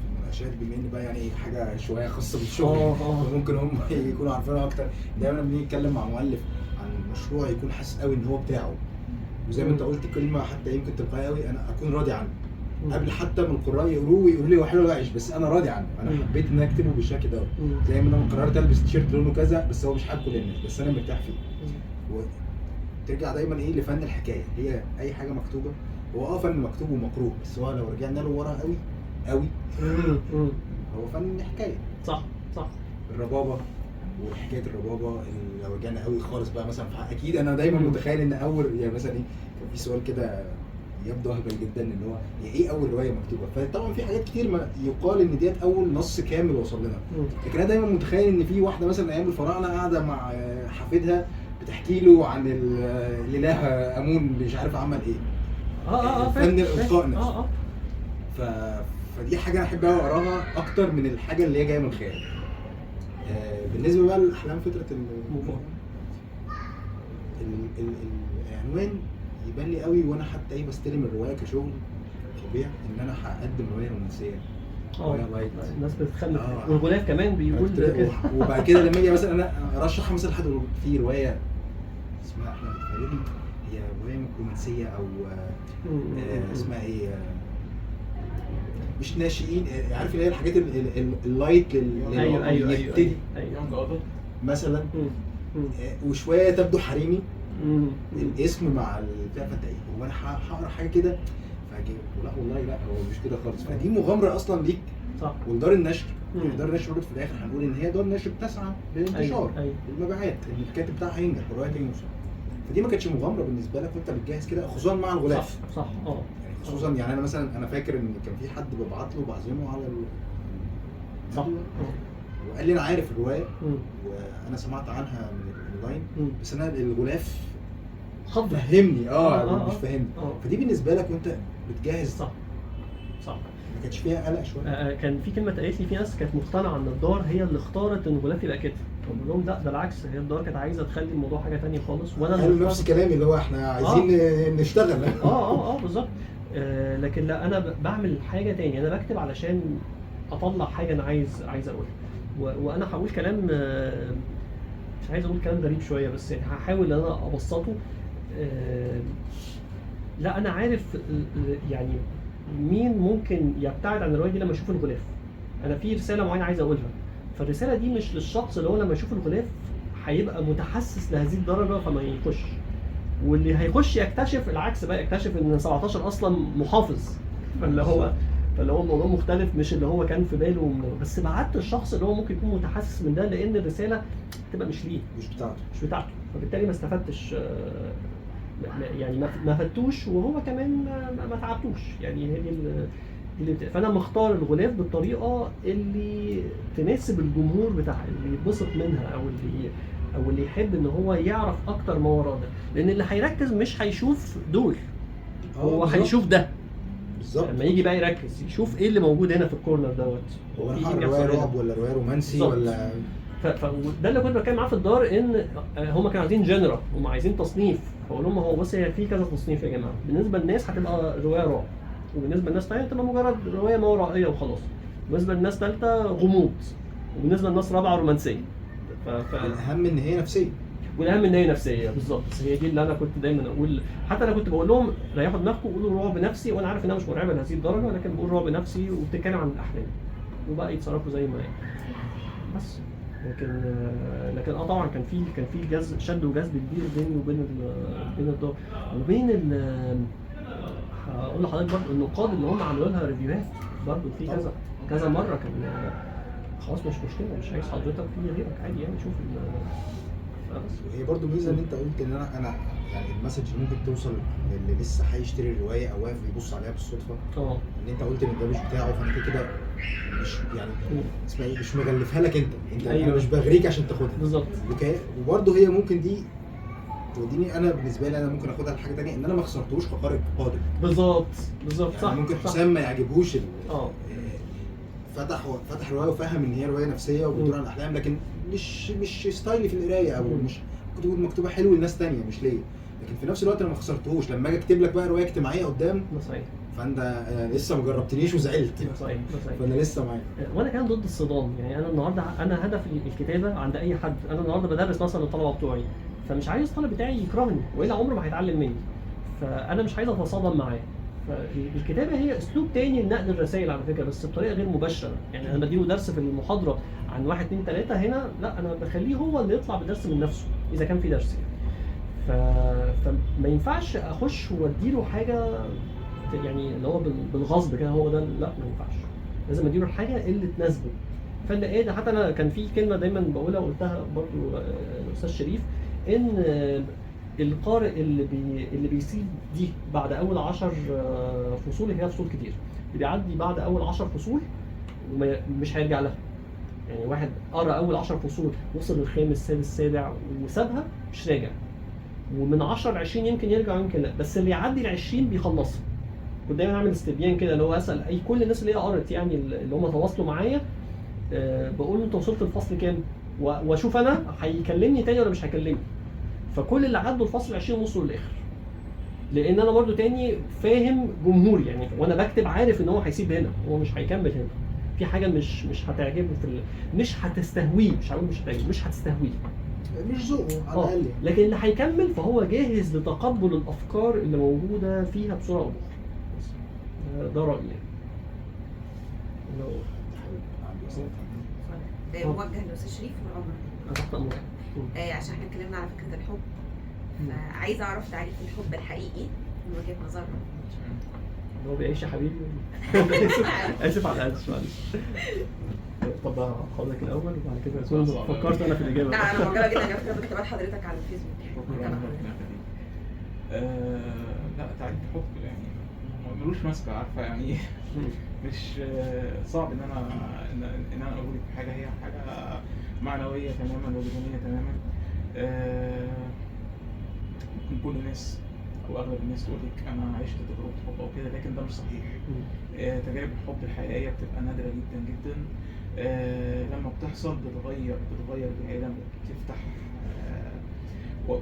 المناقشات، بما ان بقى يعني حاجة شوية خاصة بالشغل ممكن هم يكونوا عارفينها اكتر، دايما لما بنيجي نتكلم مع مؤلف عن مشروع يكون حاسس قوي ان هو بتاعه، وزي ما انت قلت كلمة حتى يمكن تلقائية قوي، انا اكون راضي عنه قبل حتى من القراء يقروه ويقولوا لي هو حلو ولا وحش، بس انا راضي عنه، انا حبيت ان انا اكتبه بالشكل ده. زي ما انا قررت البس تيشيرت لونه كذا، بس هو مش حابب كل الناس، بس انا مرتاح فيه. وترجع دايما ايه لفن الحكاية، هي اي حاجة مكتوبة هو فن مكتوب ومقروء، بس هو لو رجعنا له ورا قوي قوي هو فن حكاية. صح صح. الربابه وحكاية الربابه لو رجعنا قوي خالص بقى مثلا، اكيد انا دايما متخيل ان اول يعني مثلا ايه، كان في سؤال كده يبدو اهبل جدا اللي هو ايه اول رواية مكتوبة، فطبعا في حاجات كتير ما يقال ان ديت اول نص كامل وصل لنا، لكن انا دايما متخيل ان في واحدة مثلا ايام الفراعنة قاعدة مع حفيدها بتحكي له عن الاله امون مش عارف عمل ايه. فن الالقاء نفسه. فدي حاجة انا احب قوي اقراها اكتر من الحاجة اللي هي جاية من الخيال. بالنسبة بقى لاحلام فترة العنوان يبان لي قوي، وانا حتى ايه بستلم الرواية كشغل طبيعي ان انا هقدم رواية رومانسية، رواية light، الناس بتتخلف، والغلاف كمان بيقول كده. وبعد كده لما اجي مثلا انا ارشح مثلا لحد في رواية اسمها احلام تخيلي، هي رواية رومانسية او اسمها ايه، مش ناشئين، عارف اللي هي الحاجات ال light اللي ايوه يبتدي مثلا وشوية تبدو حريمي الاسم مع البتاع، فانت ايه هو انا هقرا حاجة كده، فاجي لا والله لا هو مش كده خالص. فدي مغامرة اصلا ليك صح، ولدار النشر. دار النشر في الاخر هنقول ان هي دار نشر بتسعى للانتشار، للمبيعات، ان الكاتب بتاعها هينجح والرواية تنجح. فدي ما كانتش مغامرة بالنسبة لك وانت بتجهز كده، خصوصا مع الغلاف. صح صح. يعني خصوصا يعني انا مثلا انا فاكر ان كان في حد ببعت له بعزمه على صح، وقال لي انا عارف الرواية وانا سمعت عنها من الاونلاين، بس انا الغلاف فهمني مش فاهمني. فدي بالنسبة لك وانت بتجهز صح صح، ما كانش فيها قلق شوية؟ كان في كلمة اتقالت لي، في ناس كانت مقتنعة ان الدار هي اللي اختارت ان الغلاف يبقى كده، بقول لهم لا ده العكس، هي الدار كانت عايزه تخلي الموضوع حاجة ثانية خالص، وانا قالوا نفس كلامي اللي هو احنا عايزين نشتغل. بالظبط. لكن لا انا بعمل حاجة ثانية، انا بكتب علشان اطلع حاجة انا عايز اقولها. وانا هقول كلام، مش عايز اقول كلام غريب شوية، بس يعني هحاول ان انا ابسطه. لا انا عارف يعني مين ممكن يبتعد عن الرواية دي لما يشوف الغلاف. انا في رسالة معينة عايز اقولها، فالرساله دي مش للشخص اللي هو لما يشوف الغلاف هيبقى متحسس لهذه الدرجة فما يخش، واللي هيخش يكتشف العكس بقى، يكتشف ان 17 اصلا محافظ، فاللي هو الموضوع مختلف، مش اللي هو كان في باله. بس بعت الشخص اللي هو ممكن يكون متحسس من ده، لان الرسالة هتبقى مش ليه، مش بتاعته، فبالتالي ما استفدتش، يعني ما فدتوش، وهو كمان ما تعبتوش. يعني هي دي اللي فانا مختار الغلاف بالطريقة اللي تناسب الجمهور بتاع اللي يتبسط منها، او اللي يحب ان هو يعرف اكتر ما وراء ده، لان اللي هيركز مش هيشوف دول، هو هيشوف ده بالظبط. لما يجي بقى يركز يشوف ايه اللي موجود هنا في ال corner دوت، هو انا رواية رعب ولا رواية رومانسي ولا فده اللي كنت بتكلم معاه في الدار، ان هم كانوا عايزين genre، هم عايزين تصنيف. فاقول لهم هو بص، هي في كذا تصنيف يا جماعة، بالنسبة للناس هتبقى رواية رعب، وبالنسبة للناس ثانية تبقى مجرد رواية ما ورائيه وخلاص، بالنسبة للناس ثالثة غموض، وبالنسبة للناس رابعه رومانسية. الاهم ان هي نفسية، والاهم ان هي نفسية بالظبط. هي دي اللي انا كنت دايما اقول، حتى انا كنت بقول لهم ريحوا دماغكم وقولوا رعب نفسي، وانا عارف انها مش مرعبة لهذه الدرجة، لكن بقول رعب نفسي وبتتكلم عن الاحلام، وبقى يتصرفوا زي ما هي بس. لكن طبعا كان في جذب، شد وجذب كبير بيني وبين بين الدار وبين هقول لحضرتك برضه النقاد اللي هم عملوا لها review هات برضه في كذا كذا مرة، كان خلاص مش مشكلة، مش عايز حضرتك، في غيرك عادي يعني، شوف بس. وهي برضه ميزة ان انت قلت ان انا يعني ال message ممكن توصل للي لسه هيشتري الرواية او واقف بيبص عليها بالصدفة، ان انت قلت ان ده مش بتاعه، فانا كده مش يعني اسمها ايه، مش مغلفها لك انت أيوة. انا مش بغريك عشان تاخدها بالظبط. وبرضه هي ممكن دي توديني، انا بالنسبة لي انا ممكن اخدها لحاجة ثانية، ان انا ما خسرتوش كقارئ قادم. بالظبط بالظبط يعني صح. ممكن حسام ما يعجبهوش فتح رواية وفهم ان هي رواية نفسية وبتدور عن الاحلام، لكن مش style ي في القراية، او مش ممكن تكون مكتوبة حلو لناس ثانية مش ليا، لكن في نفس الوقت انا ما خسرتهوش. لما اجي اكتب لك بقى رواية اجتماعية قدام، صحيح، فانت لسه ما جربتنيش وزعلت. صحيح. فانا لسه معاك. وانا كان ضد الصدام، يعني انا النهارده انا هدف الكتابة عند اي حد، انا النهارده بدرس مثلا للطلبة بتوعي، فمش عايز الطالب بتاعي يكرهني، والا عمره ما هيتعلم مني، فانا مش عايز اتصادم معاه. فالكتابه هي اسلوب تاني لنقل الرسائل على فكرة، بس بطريقة غير مباشرة. يعني انا بديله درس في المحاضرة عن 1 2 3، هنا لا، انا بخليه هو اللي يطلع بدرس من نفسه اذا كان في درس يعني. فما ينفعش اخش واديله حاجة يعني اللي هو بالغصب كده، هو ده لا، ما ينفعش، لازم اديله الحاجة اللي تناسبه. فاللي ايه ده، حتى انا كان في كلمة دايما بقولها وقلتها برضو الاستاذ شريف، ان القارئ اللي بيسيب دي بعد اول 10 فصول، هي فصول كتير، اللي بيعدي بعد اول 10 فصول ومش هيرجع لها. يعني واحد قرا اول 10 فصول، وصل للخامس السادس السابع وسابها، مش راجع. ومن 10 ل 20 يمكن يرجع ويمكن لا، بس اللي يعدي ال 20 بيخلصها. كنت دايما اعمل استبيان كده، اللي هو اسال اي كل الناس اللي هي قرت، يعني اللي هم تواصلوا معايا، بقول له انت وصلت الفصل كام، واشوف انا هيكلمني تاني ولا مش هيكلمني. فكل اللي عدوا الفصل 20 وصلوا للاخر، لان انا برضو تاني فاهم جمهوري يعني، وانا بكتب عارف ان هو هيسيب هنا، هو مش هيكمل هنا، في حاجة مش هتعجبه في مش هتستهويه، مش هقول مش هتعجبه، مش هتستهويه، مش ذوقه على الاقل. لكن اللي هيكمل فهو جاهز لتقبل الافكار اللي موجودة فيها بصورة او باخرى. ده رايي يعني. لو موجه للاستاذ شريف والعمر، تحت امرك. عشان احنا اتكلمنا على فكرة الحب، فعايزه اعرف تعريف الحب الحقيقي من وجهه نظرك. هو بيعيش يا حبيبي. اسف على الاسف، معلش. طب حضرتك الاول وبعد كده فكرت انا في الاجابة. لا انا معجبه جدا على فكرة بكتابات حضرتك على الفيسبوك. شكرا. لا تعريف الحب يعني ملوش ماسكه، عارفه يعني، مش صعب ان انا ان انا اقول لك حاجة، هي حاجة معنوية تماما وجدانيه تماما. ممكن كل الناس او اغلب الناس تقول لك انا عشت تجربه حب او كده، لكن ده مش صحيح. تجارب الحب الحقيقية بتبقى نادرة جدا جدا، لما بتحصل بتغير العالم وبتفتح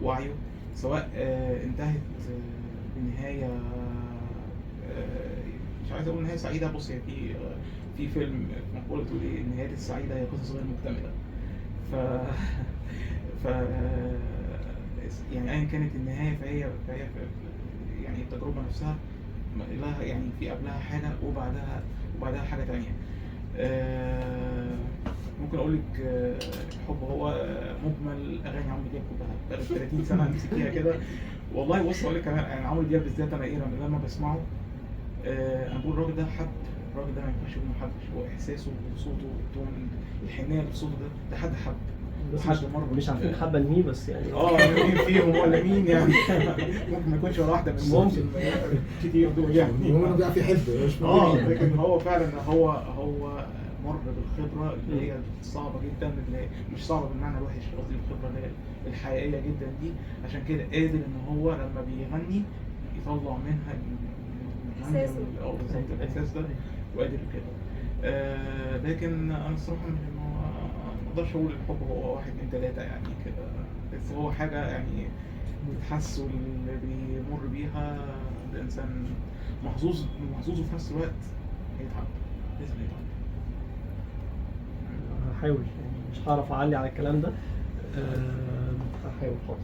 وعيه، سواء انتهت بنهاية، مش عايز اقول نهاية سعيدة. بص، هي في فيلم مقولة بتقول ايه، النهايات السعيدة هي قصص غير مكتملة. ف ف يعني ايا كانت النهاية فهي يعني التجربة نفسها لها يعني في قبلها حاجة وبعدها حاجة تانية. ممكن اقول لك الحب هو مجمل اغاني عمرو دياب كلها بقى 30 سنة امسكيها كده والله. بص اقول لك كمان يعني عمرو دياب بالذات انا ايه لما بسمعه انا بقول الراجل ده حب، الراجل ده ما ينفعش يقول ما حبش، هو احساسه وصوته وال tone الحنيه اللي في صوته ده حد حب، بس حد مر مش عارفين حبه مين بس يعني مين فيهم ولا مين يعني ممكن ما يكونش ولا واحدة من ممكن كتير دول يعني، المهم انه بيعرف يحب مش لكن هو فعلا هو مر بالخبرة اللي هي صعبة جدا، اللي هي مش صعبة بالمعنى الوحش، قصدي الخبرة اللي هي الحقيقية جدا دي، عشان كده قادر ان هو لما بيغني يطلع منها احساسه بالظبط الاحساس ده وقادر كده. لكن انا الصراحة ما اقدرش اقول الحب هو 1 2 3 يعني كده، بس هو حاجة يعني بتحس واللي بيمر بيها الانسان محظوظ وفي نفس الوقت هيتعب، لازم يتعب. هحاول يعني مش هعرف اعلي على الكلام ده، هحاول حاضر.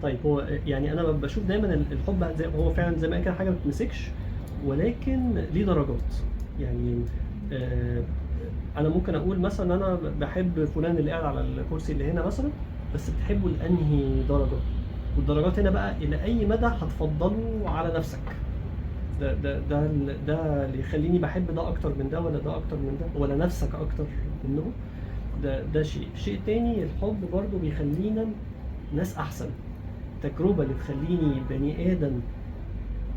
طيب هو يعني انا بشوف دايما الحب زي هو فعلا زي ما كان حاجة ما بتمسكش، ولكن ليه درجات. يعني انا ممكن اقول مثلا انا بحب فلان اللي قاعد على الكرسي اللي هنا مثلا، بس بتحبه لانهي درجه؟ والدرجات هنا بقى الى اي مدى هتفضله على نفسك. ده ده ده ده اللي يخليني بحب ده اكتر من ده، ولا ده اكتر من ده، ولا نفسك اكتر منه. ده شيء تاني. الحب برضو بيخلينا ناس احسن، التجربة اللي تخليني بني ادم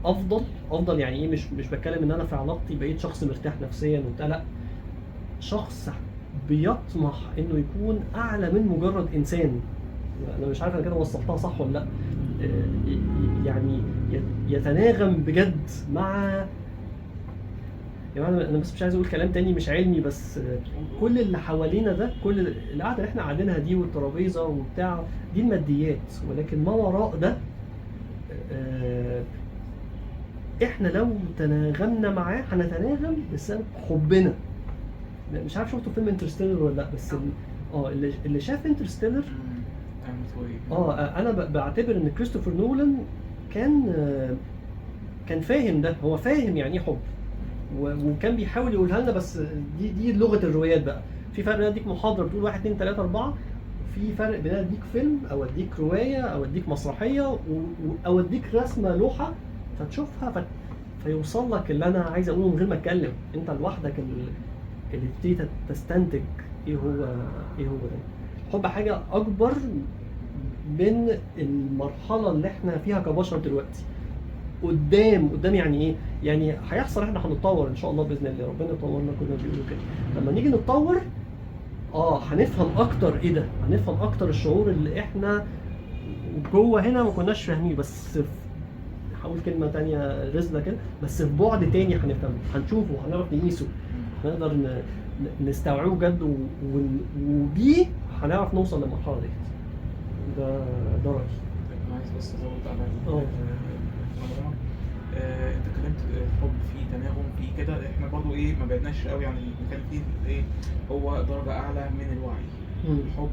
افضل. يعني ايه؟ مش بتكلم ان انا في علاقتي بقيت شخص مرتاح نفسيا وبتاع، لا، شخص بيطمح انه يكون اعلى من مجرد انسان. انا مش عارف انا كده وصلتها صح ولا لا، يعني يتناغم بجد مع، يعني انا بس مش عايز اقول كلام تاني مش علمي، بس كل اللي حوالينا ده، كل القعدة اللي احنا قاعدينها دي والترابيزه وبتاع دي الماديات، ولكن ما وراء ده احنا لو تناغمنا معاه هنتناغم بسبب حبنا. مش عارف شفتوا فيلم Interstellar ولا لا، بس اللي شاف Interstellar انا بعتبر ان كريستوفر نولان كان فاهم ده، هو فاهم يعني ايه حب، وكان بيحاول يقولها لنا، بس دي لغة الروايات بقى. في فرق بين اديك محاضرة بتقول 1 2 3 4، في فرق بين اديك فيلم او اديك رواية او اديك مسرحية او اديك رسمه لوحة فتشوفها فيوصل لك اللي انا عايز اقوله من غير ما اتكلم. انت لوحدك اللي تبتدي تستنتج ايه هو ده. الحب حاجة اكبر من المرحلة اللي احنا فيها كبشر دلوقتي. قدام يعني ايه؟ يعني هيحصل، احنا هنتطور ان شاء الله باذن الله، ربنا يطورنا كلنا بيقولوا كده. لما نيجي نتطور هنفهم اكتر ايه ده، هنفهم اكتر الشعور اللي احنا جوه هنا ما كناش فاهمينه، بس هقول كلمة تانية رزله كده، بس في بعد تاني هنفهمه، هنشوفه، هنعرف نقيسه، هنقدر نستوعبه بجد، وبيه هنعرف نوصل للمرحلة ديت. ده رايي. انا عايز بس ازود على انت اتكلمت الحب فيه تناغم فيه كده، احنا برضو ايه ما بعدناش قوي عن اللي كان فيه ايه، هو درجه اعلى من الوعي. الحب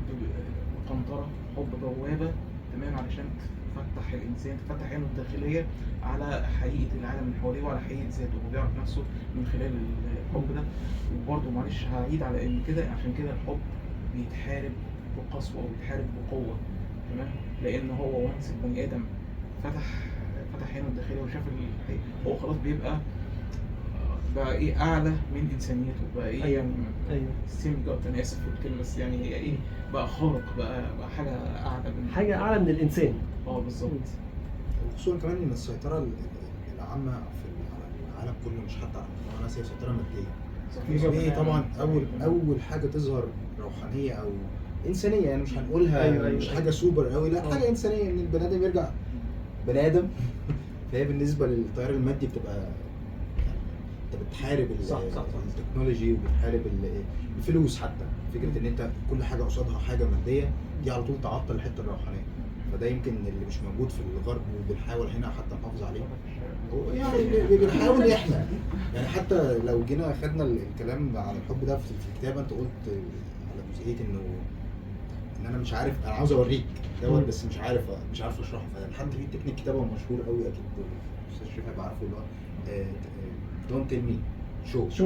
قنطرة، حب بوابه، تمام، علشان تفتح الانسان، تفتح عينه الداخلية على حقيقة العالم اللي حواليه وعلى حقيقة ذاته، هو بيعرف نفسه من خلال الحب ده. وبرضو معلش هعيد على ان كده، عشان كده الحب بيتحارب بقسوه وبيتحارب بقوة، تمام، لان هو وانس البني ادم فتح عينه الداخلية وشاف الحقيقة، هو خلاص بيبقى بقى ايه اعلى من انسانيته، بقى ايه يعني semi god، انا اسف في الكلمة، بس يعني هي ايه بقى، خارق، بقى حاجة اعلى من حاجة اعلى من الانسان. بالظبط. وخصوصا كمان ان السيطرة العامة في على العالم كله، مش حتى على الناس، هي سيطرة مادية. طبيعي طبعا اول حاجة تظهر روحانية او انسانيه، يعني مش هنقولها أيوة مش حاجة سوبر قوي، لا حاجة انسانيه، ان البني ادم يرجع بني ادم. فهي بالنسبة للتيار المادي بتبقى يعني انت بتحارب صح. ال technology وبتحارب الفلوس، حتى فكرة ان انت كل حاجة قصادها حاجة مادية دي على طول تعطل الحتة الروحانية. فده يمكن اللي مش موجود في الغرب، وبنحاول هنا حتى نحافظ عليه. هو يعني بنحاول احنا يعني حتى لو جينا خدنا الكلام على الحب ده في الكتابة، انت قلت على جزئية انه ان انا مش عارف، انا عاوز اوريك دوت بس مش عارف اشرحه. فحد في تكنيك كتابه مشهور قوي اكيد الاستاذ شريف هيبقى عارفه، اللي هو don't tell me، show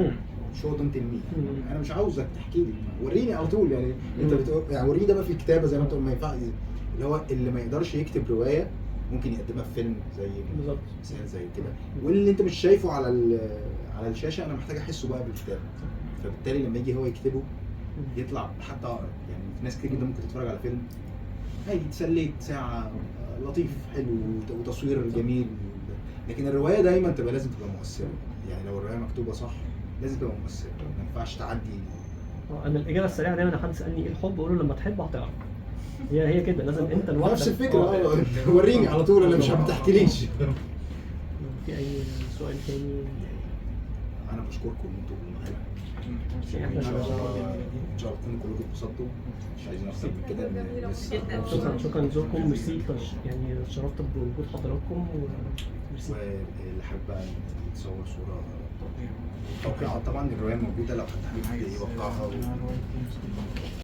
show don't tell me. انا مش عاوزك تحكي لي، وريني على طول. يعني انت بتقول يعني وريني ده بقى في الكتابة زي ما انت ما ينفع، اللي هو اللي ما يقدرش يكتب رواية ممكن يقدمها في فيلم زي بالظبط مثال زي كده، واللي انت مش شايفه على على الشاشة انا محتاج احسه بقى بالكتابة. فبالتالي لما يجي هو يكتبه يطلع حتى اقرب. يعني في ناس كتير جدا ممكن تتفرج على فيلم عادي، اتسليت ساعة لطيف حلو وتصوير جميل، لكن الرواية دايما تبقى لازم تبقى مؤثرة. يعني لو الرواية مكتوبة صح لازم تبقى مؤثرة، ما ينفعش تعدي. انا الاجابة السريعة دايما لو حد سالني ايه الحب اقول له لما تحب هتعرف. هي كده، لازم انت لوحدك نفس الفكرة. وريني على طول، انا مش هتحكيليش. في اي سؤال تاني؟ انا بشكركم ان انتوا معانا. ان شاء الله تكونوا كلكم اتبسطتوا، مش عايزين اكتر من كده. شكرا شكرا لزوركم، ميرسي، يعني اتشرفت بوجود حضراتكم. وميرسي. واللي حابب بقى يتصور صوره توقيعات، طبعا الرواية موجودة لو حد حابب يوقعها.